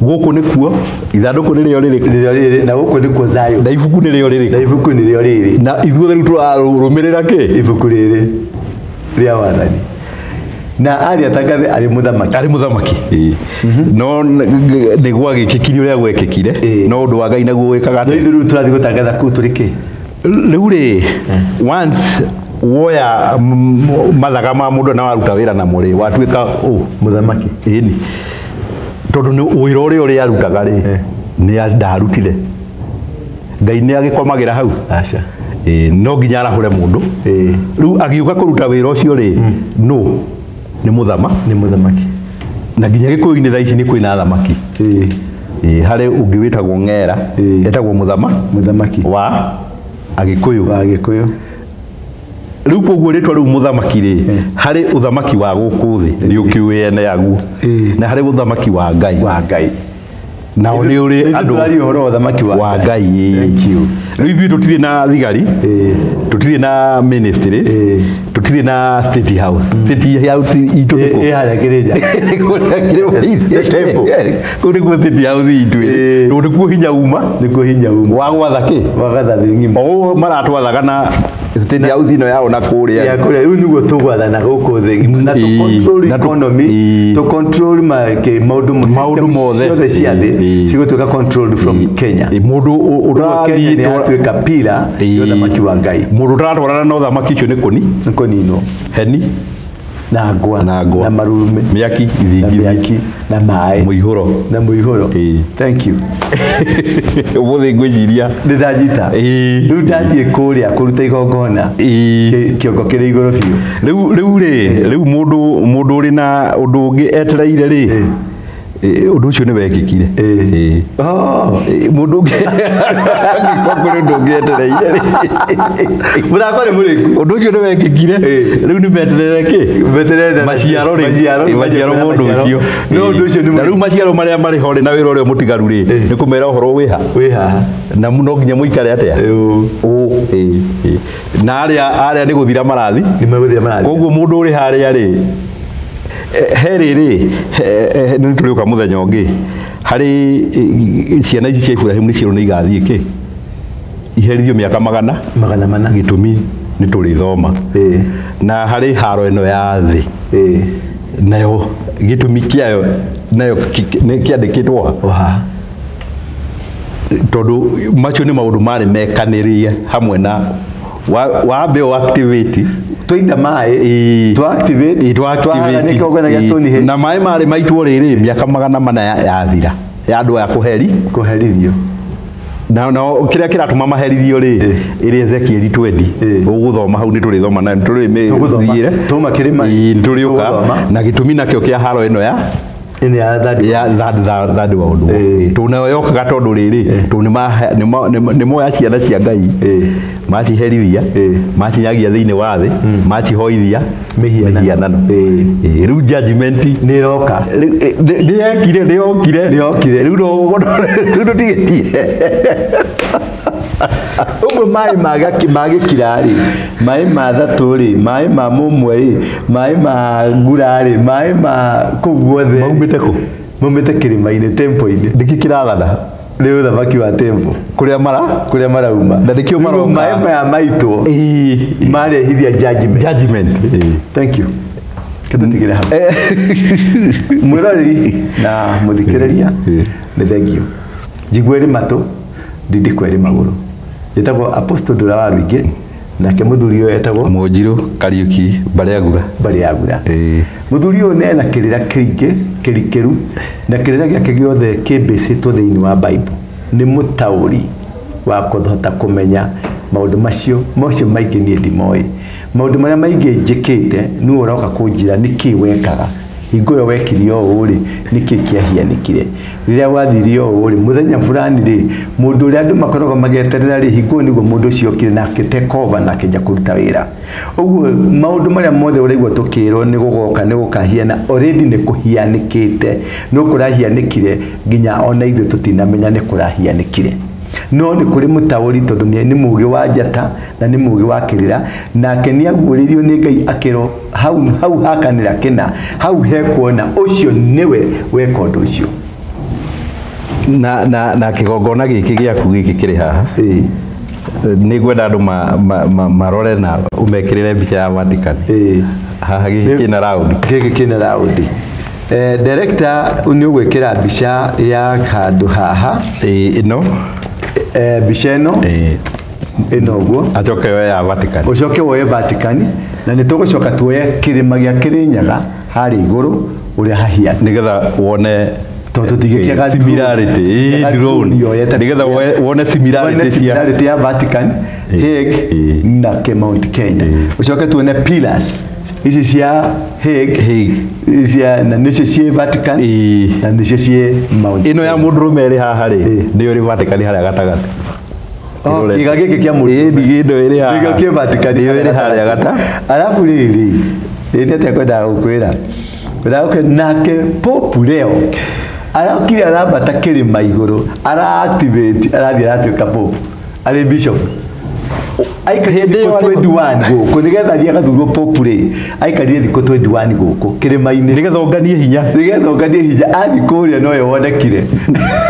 gũkũ nĩkuo ithandũkũ nĩrĩo rĩrĩkũ nĩrĩo rĩrĩ na gũkũ nĩkuo Zion na ibuku nĩrĩo rĩrĩkũ na ibuku nĩrĩo rĩrĩ na ithuothe rĩu tũrarũmĩrĩra kĩ ibuku rĩrĩ rĩa wathani na arĩa tangathe arĩ mũthamaki no nĩ gwagĩkĩkire ũrĩa gwekĩkire no ũndũ wa Ngai naguo wĩkaga atĩa ithuĩ rĩu tũrathiĩ gũtangatha kũu tũrĩ kĩ rĩu rĩ once woya mathaga ma mũndũ na waruta wĩra namo rĩ watuĩka ũ mũthamaki ĩni tondũ nĩ wĩra ũrĩa ũrĩa arutaga rĩ nĩ ndarutire Ngai nĩ agĩkomagĩra hau aca no nginya arahũre mũndũ rĩu agĩũka kũruta wĩra ũcio rĩ no nĩ mũthamaki na nginya Gĩkũyũ-inĩ thaa ici nĩ kwĩna athamaki harĩ ũngĩ wĩtagwo Ng'era etagwo mũthamaki wa Agĩkũyũ rĩu koguo rĩtwa rĩu mũthamaki rĩ harĩ ũthamaki wa gũkũ thĩ nĩ ũkĩũĩ ene yaguo na harĩ ũthamaki wa Ngai nao nĩ ũrĩ andũ tũraria ũhoro wa ũthamaki wa Ngai. Thank you. Rĩu ithuĩ tũtirĩ na thigari tũtirĩ na ministries tũtirĩ na state house. State house itũ nĩ kũ? Ĩ harĩa Kĩrĩnja. Kũrĩa Kĩrĩnja. Temple. Kũu nĩkuo state house itũ ĩrĩ. Tondũ nĩkuo hinya uma. Nĩkuo hinya uma. Wa gwatha kĩ? Wa gwatha thĩ ng'ima. O maratwathaga na state house ĩno yao na kũrĩa. Ya kũrĩa rĩu nĩguo tũgwathana gũkũ thĩ ng'ima. Na tũ control economy, tũ control maũndũ mothe ciothe cia thĩ cigũtuĩka controlled from Kenya. Mũndũ ũrathiĩ nĩ atuĩka pillar ya ũthamaki wa Ngai. Mũndũ ũtaratwarana na ũthamaki ũcio nĩ kũni? Nĩ kũninwo. Heni? Na ngwa. Na ngwa. Na marurume. Mĩaki Na ithingithia. mĩaki na maĩ. Mũihũro. Na mũihũro. Ĩĩ. Thank you. Ũmũthĩ ngwĩciria. Nĩ ndanyita. Ĩĩ. Rĩu ndathiĩ kũrĩa kũruta igongona. Ĩĩ. Kĩongo kĩrĩ igũrũ biũ. Rĩu rĩ, rĩu mũndũ ũrĩ na ũndũ ũngĩ etereire rĩ, ũndũ ũcio nĩ wekĩkire. Ĩĩ. Ĩĩ. Oh. Mũndũ ũngĩ angĩkorwo kũrĩ ũndũ ũngĩ etereire rĩ, Mũthako nĩ mũrĩku. ũndũ ũcio nĩ wekĩkire. Ĩĩ. Rĩu nĩ meterere kĩ? Meterere Maciaro rĩ. Maciaro. Ĩĩ, maciaro mũndũ ũcio. No ũndũ ũcio nĩ Na rĩu maciaro marĩa marĩ ho rĩ, na wĩra ũrĩa mũtigaru rĩ, Ĩĩ. nĩ kũmera ũhoro wĩ ha. Wĩ haha. Na no nginya mũikare atĩa? Ĩũ. Ũ. Ĩĩ. Ĩĩ. Na arĩa nĩ gũthira marathi. Nĩ megũthira marathi. Koguo mũndũ ũrĩ harĩa rĩ, he rĩrĩ, nĩ tũrĩũka mũthenya ũngĩ harĩ ciana ici cia Iburahĩmu nĩ ciĩrwo nĩ igathiĩ kĩ iherithio mĩaka magana 400. Gĩtũmi nĩ tũrĩthoma. Ĩĩ. Na harĩ haro ĩno ya thĩ. Ĩĩ. Nayo gĩtũmi kĩayo nayo nĩ kĩandĩkĩtwo ha? O haha. Tondũ macio nĩ maũndũ marĩ mekanĩrie hamwe na wambe o activate Twaita maĩ. Ĩĩ. Twa activate. Ĩĩ, twa Twahara activate. nĩ kĩgongona gĩa Ĩĩ. Stonehenge. Na maĩ marĩ maitwo rĩrĩ mĩaka 400 yathira ya andũ aya kũheri Kũherithio. Na kĩrĩa kĩratũma maherithio rĩ, Ĩĩ. ĩrĩ Ezekieli 20. Ĩĩ. Ũgũthoma hau nĩ tũrĩthoma na nĩ Tũgũthoma. tũrĩmĩthiĩre. Twauma kĩrĩma. Ĩĩ, nĩ tũrĩũka. Tũgũthoma. Na gĩtũmi nakĩo kĩa haro ĩno ya Ĩno ya third ya third world war. Ĩĩ. Tondũ nayo yokaga tondũ rĩrĩ, tondũ nĩ moya ciana cia Ngai. Ĩĩ. Maciherithia, Ĩĩ. macinyagia thĩinĩ wa thĩ, macihoithia Mĩhianano. mĩhianano. Ĩĩ. Ĩĩ, rĩu judgment Nĩ ĩroka. Nĩ yekire, nĩ yokire. Nĩ yokire. Rĩu rĩu ndũtigĩtie. Ũguo maĩ ma gĩkira rĩ, maĩ ma thatũ rĩ, maĩ ma mũmwe rĩ, maĩ ma ngura rĩ, maĩ ma kũu guothe. Maumĩte kũ? Maumĩte kĩrĩma-inĩ, temple-inĩ. Nĩkĩ kĩrathana? Nĩ ũthamaki wa temple. Kũrĩa mara? Kũrĩa marauma. Na nĩkĩo maroka. Maĩ maya maitwo Ĩĩ. marehithia judgment. Judgment. Ĩĩ. Thank you. Kĩtũtigĩre hau. Mwĩroreri na mũthikĩrĩria nĩ thank you. Njigua ĩrĩ matũ, ndindĩko ĩrĩ magũrũ. Njĩtagwo Apostle Ndura wa Rũingĩ, nake mũthuri ũyũ etagwo Mũnjirũ Kariũki Mbarĩagura. Mbarĩagura. Ĩĩ. Mũthuri ũyũ nĩ ena kĩrĩra kĩingĩ kĩrikĩru, na kĩrĩra gĩake gĩothe kĩmbĩcĩtwo thĩinĩ wa Bible. Nĩ mũtaũri wa kũhota kũmenya maũndũ macio maingĩ niĩ ndimoĩ. Maũndũ marĩa maingĩ njĩkĩte nĩwe ũroka kũnjĩra nĩkĩ wekaga. Hingo ĩyo wekire ũũ rĩ, nĩkĩ kĩahianĩkire. Rĩrĩa wathire ũũ rĩ, mũthenya fulani rĩ, mũndũ ũrĩa andũ makoragwo magĩeterera rĩ, hingo ĩyo nĩguo mũndũ ũcio okire na akĩ take over na akĩanjia kũruta wĩra. Ũguo maũndũ marĩa mothe ũraigua tũkĩrwo nĩ gũgoka nĩ gũkahiana, already nĩ kũhianĩkĩte, no kũrahianĩkire nginya ona ithuĩ tũtinamenya nĩ kũrahianĩkire. No nĩ kũrĩ mũtaũri tondũ nĩ mũũgĩ wa njata na nĩ mũũgĩ wa kĩrĩra, nake nĩ aguũrĩirio nĩ Ngai akĩrwo hau hakanĩra kĩna, hau hekuona, ũcio nĩwe weka ũndũ ũcio. Na kĩgongona gĩkĩ gĩaku gĩkĩ kĩrĩ haha. Ĩĩ. Nĩ ngwenda andũ marore na ũmekĩrĩre mbica ya Vatican. Ĩĩ. Haha gĩkĩ kĩna round. Gĩkĩ kĩna round. Director nĩ ũgwĩkĩra mbica ya handũ haha. Ĩĩ, ĩno. Mbica ĩno. Ĩĩ. Ĩno ũguo. Acoke woe ya Vatican. Ũcoke woe Vatican, na nĩ tũgũcoka tuoye kĩrĩma gĩa Kĩrĩnyaga harĩa igũrũ ũrĩa hahiana. Nĩgetha wone Tondũ tũtingĩkĩaga similarity. Ĩĩ, drone. yoyete. Nĩgetha wone similarity Wone cia similarity ya Vatican, Hague na Mount Kenya. Ũcoke tuone pillars ici cia Hague, Hague. cia na nĩcio ciĩ Vatican, Ĩĩ. na nĩcio ciĩ Mount Ĩno ya mũndũrũme ĩrĩ haha rĩ, Ĩĩ. nĩyo ĩrĩ Vatican harĩa gatagatĩ. Oh, kĩga gĩkĩ kĩa mũndũ. Ĩĩ, ĩno ĩrĩ haha. Nĩkĩo kĩ Vatican Nĩyo ĩrĩ harĩa gata. Alafu rĩrĩ, ĩ nĩ atĩa kwendaga gũkwĩra? Kwendaga gũkwĩra nake Pope Leo arokire arambata kĩrĩma igũrũ, ara activate, arathiĩ aratuĩka Pope, arĩ bishop. Aikarire Hĩndĩ ĩyo thikũ arĩ- 21 gũkũ, nĩgetha athiĩ agathurwo Pope rĩ, aikarire thikũ 21 gũkũ kĩrĩma-inĩ. Nĩgetha ũnganie hinya. Nĩgetha ũnganie hinya, athiĩ kũrĩa nowe wonekire.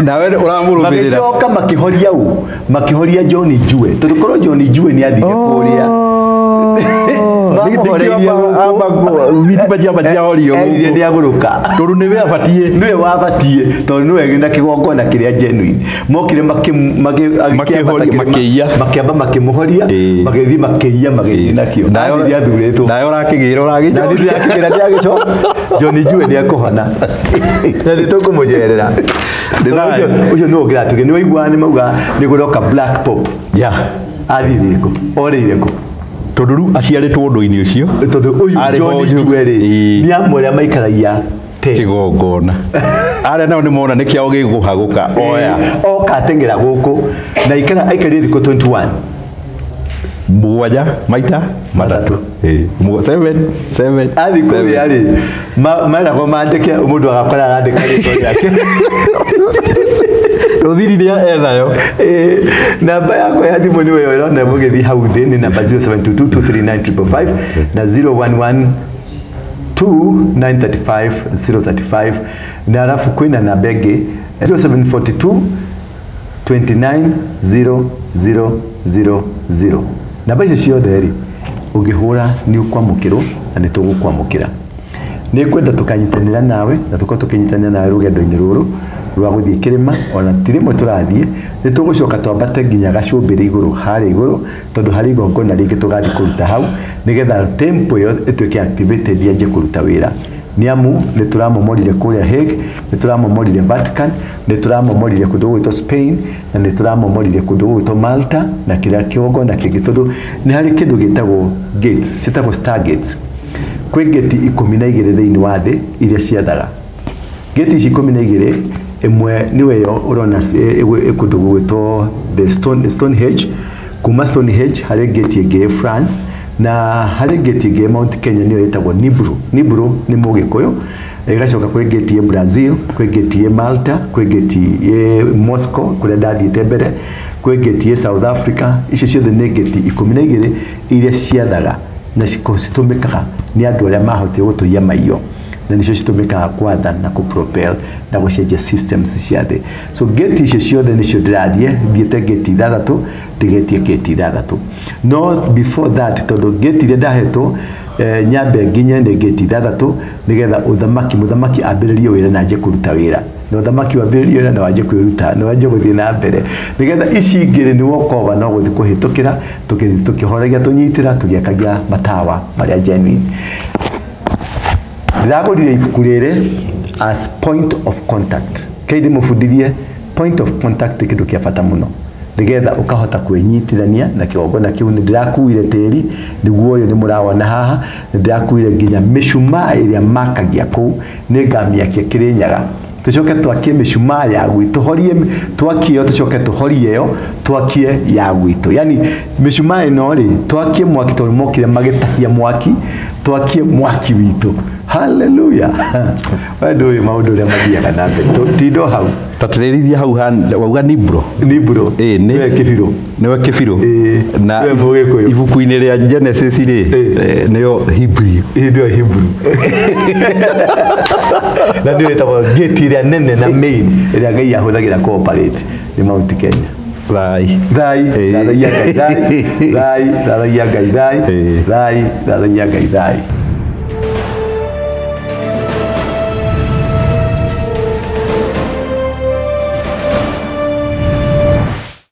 Nawe ũramũrũmĩrĩra. Magĩcoka makĩhoria ũ? Makĩhoria John Njue. Tondũ korwo John Njue nĩ athire kũrĩa. Thitima ciamba ciahorio erire nĩ agũrũka tondũ nĩwe abatiĩ, nĩwe wabatiĩ tondũ nĩwe na kĩgongona kĩrĩa genuine. Mokire makĩiya, makĩamba makĩmũhoria, magĩthiĩ makĩiya, magĩthiĩ nakĩo. Athiĩ athurĩtwo nawe ũrakĩgĩra ũragĩcoka ndĩragĩcoka. John Njue nĩ ekũhona na nĩ tũkũmũcerera. Ũcio nĩwe ũngĩratũgĩ nĩ waiguaga nĩ mauga nĩ gũroka Black Pop. Athire kũ? Orĩire kũ? Tondũ rĩu aciarĩtwo ũndũ-inĩ ũcio, tondũ ũyũ John Njue rĩ nĩ amwe arĩa maikaragia kĩgongona. Arĩa nao nĩ mona nĩ kĩao gĩgũhagũka oya oka ateng'era gũkũ na aikarire thikũ 21 mũgwanja maita matatũ. 7 7 athi kũrĩa rĩ meragwo mandĩke mũndũ agakora arandĩka rĩtwa rĩake. Rũthiri nĩ enayo. Namba yakwa ya thimũ nĩwe ĩrona mũgĩthiĩ hau thĩ nĩ namba 0722239555 na 011 2935 035 na alafu kwĩna namba ĩngĩ 0742 29 0000. Namba icio ciothe rĩ ũngĩhũra nĩ ũkwamũkĩrwo na nĩ tũgũkwamũkĩra. Nĩ ngwenda tũkanyitanĩra nawe na tũkorwo tũkĩnyitanĩra nawe rũgendo-inĩ rũrũ rwa gũthiĩ kĩrĩma. Ona ti rĩmwe tũrathiĩ, nĩ tũgũcoka twambate nginya gacũmbĩrĩ igũrũ harĩa igũrũ, tondũ harĩ igongona rĩngĩ tũgathiĩ kũruta hau nĩgetha tempo ĩyo ĩtuĩke activated yanjie kũruta wĩra. Nĩ amu nĩ tũramomorire kũrĩa Hague, nĩ tũramomorire Vatican, nĩ tũramomorire kũndũ gũgwĩtwo Spain, na nĩ tũramomorire kũndũ gũgwĩtwo Malta na kĩrĩa kĩgongona kĩngĩ, tondũ nĩ harĩ kĩndũ gĩtagwo gates, ciĩtagwo star gates. Kwĩ gate 12 thĩinĩ wa thĩ iria ciathaga. Gate ici 12 ĩmwe nĩwe ĩyo ũrona kũndũ gũgwĩtwo the Stonehenge. Kuma Stonehenge harĩ gate ĩngĩ France, na harĩ gate ĩngĩ Mount Kenya nĩyo ĩtagwo Nibru. Nibru nĩ Mũgĩkũyũ. Ĩgacoka kwĩ gate Brazil, kwĩ gate Malta, kwĩ gate Moscow kũrĩa ndathiĩte mbere, kwĩ gate South Africa. Icio ciothe nĩ gate 12 iria ciathaga na citũmĩkaga nĩ andũ arĩa mahotire gũtũiya maiyo, na nĩcio citũmĩkaga kwatha na kũpropel na gũcenjia systems cia thĩ. So gate icio ciothe nĩcio ndĩrathiĩ, thiĩte gate 6, ndigetie gate 6. No before that, tondũ gate iria ndahetwo nyambe nginye nĩ gate 6 nĩgetha mũthamaki ambĩrĩrie wĩra na anjie kũruta wĩra. Na ũthamaki wambĩrĩrie wĩra na wanjie kwĩruta, na wanjie gũthiĩ na mbere nĩgetha ici ingĩ nĩ walk over no gũthiĩ kũhĩtũkĩra tũkĩhoragia tũnyitĩra tũgĩakagia matawa marĩa genuine. Ndĩragũrire ibuku rĩrĩ as point of contact. Kei ndĩmũbundithie point of contact nĩ kĩndũ kĩa bata mũno nĩgetha ũkahota kwĩnyitithania na kĩgongona kĩu. Nĩ ndĩrakuire tĩri nĩguo ũyũ nĩ mũrawona haha, nĩ ndĩrakuire nginya mĩcumaa ĩrĩa makagia kũu, nĩ ngamĩakia Kĩrĩnyaga. Tũcoke twakie mĩcumaa ya gwitũ, horie twakie ĩyo, tũcoke tũhorie ĩyo twakie ya gwitũ. Yani mĩcumaa ĩno rĩ twakie mwaki, tondũ mokire magĩtahia mwaki, twakie mwaki witũ. Hallelujah. We ndũĩ maũndũ ũrĩa mathiaga na mbere. Tindo hau. Tatirĩrithia hau wauga Nibro. Nibro. Nĩwe kĩbirũ. Nĩwe kĩbirũ. Na ibuku-inĩ rĩa Genesis rĩ nĩyo Hebrew. Nĩyo Hebrew. Na nĩyo ĩtagwo gate ĩrĩa nene na main ĩrĩa Ngai ahũthagĩra cooperate nĩ Mount Kenya. Thai. Thai, thathaiya Ngai thai, thai, thathaiya Ngai thai, thai, thathaiya Ngai thai.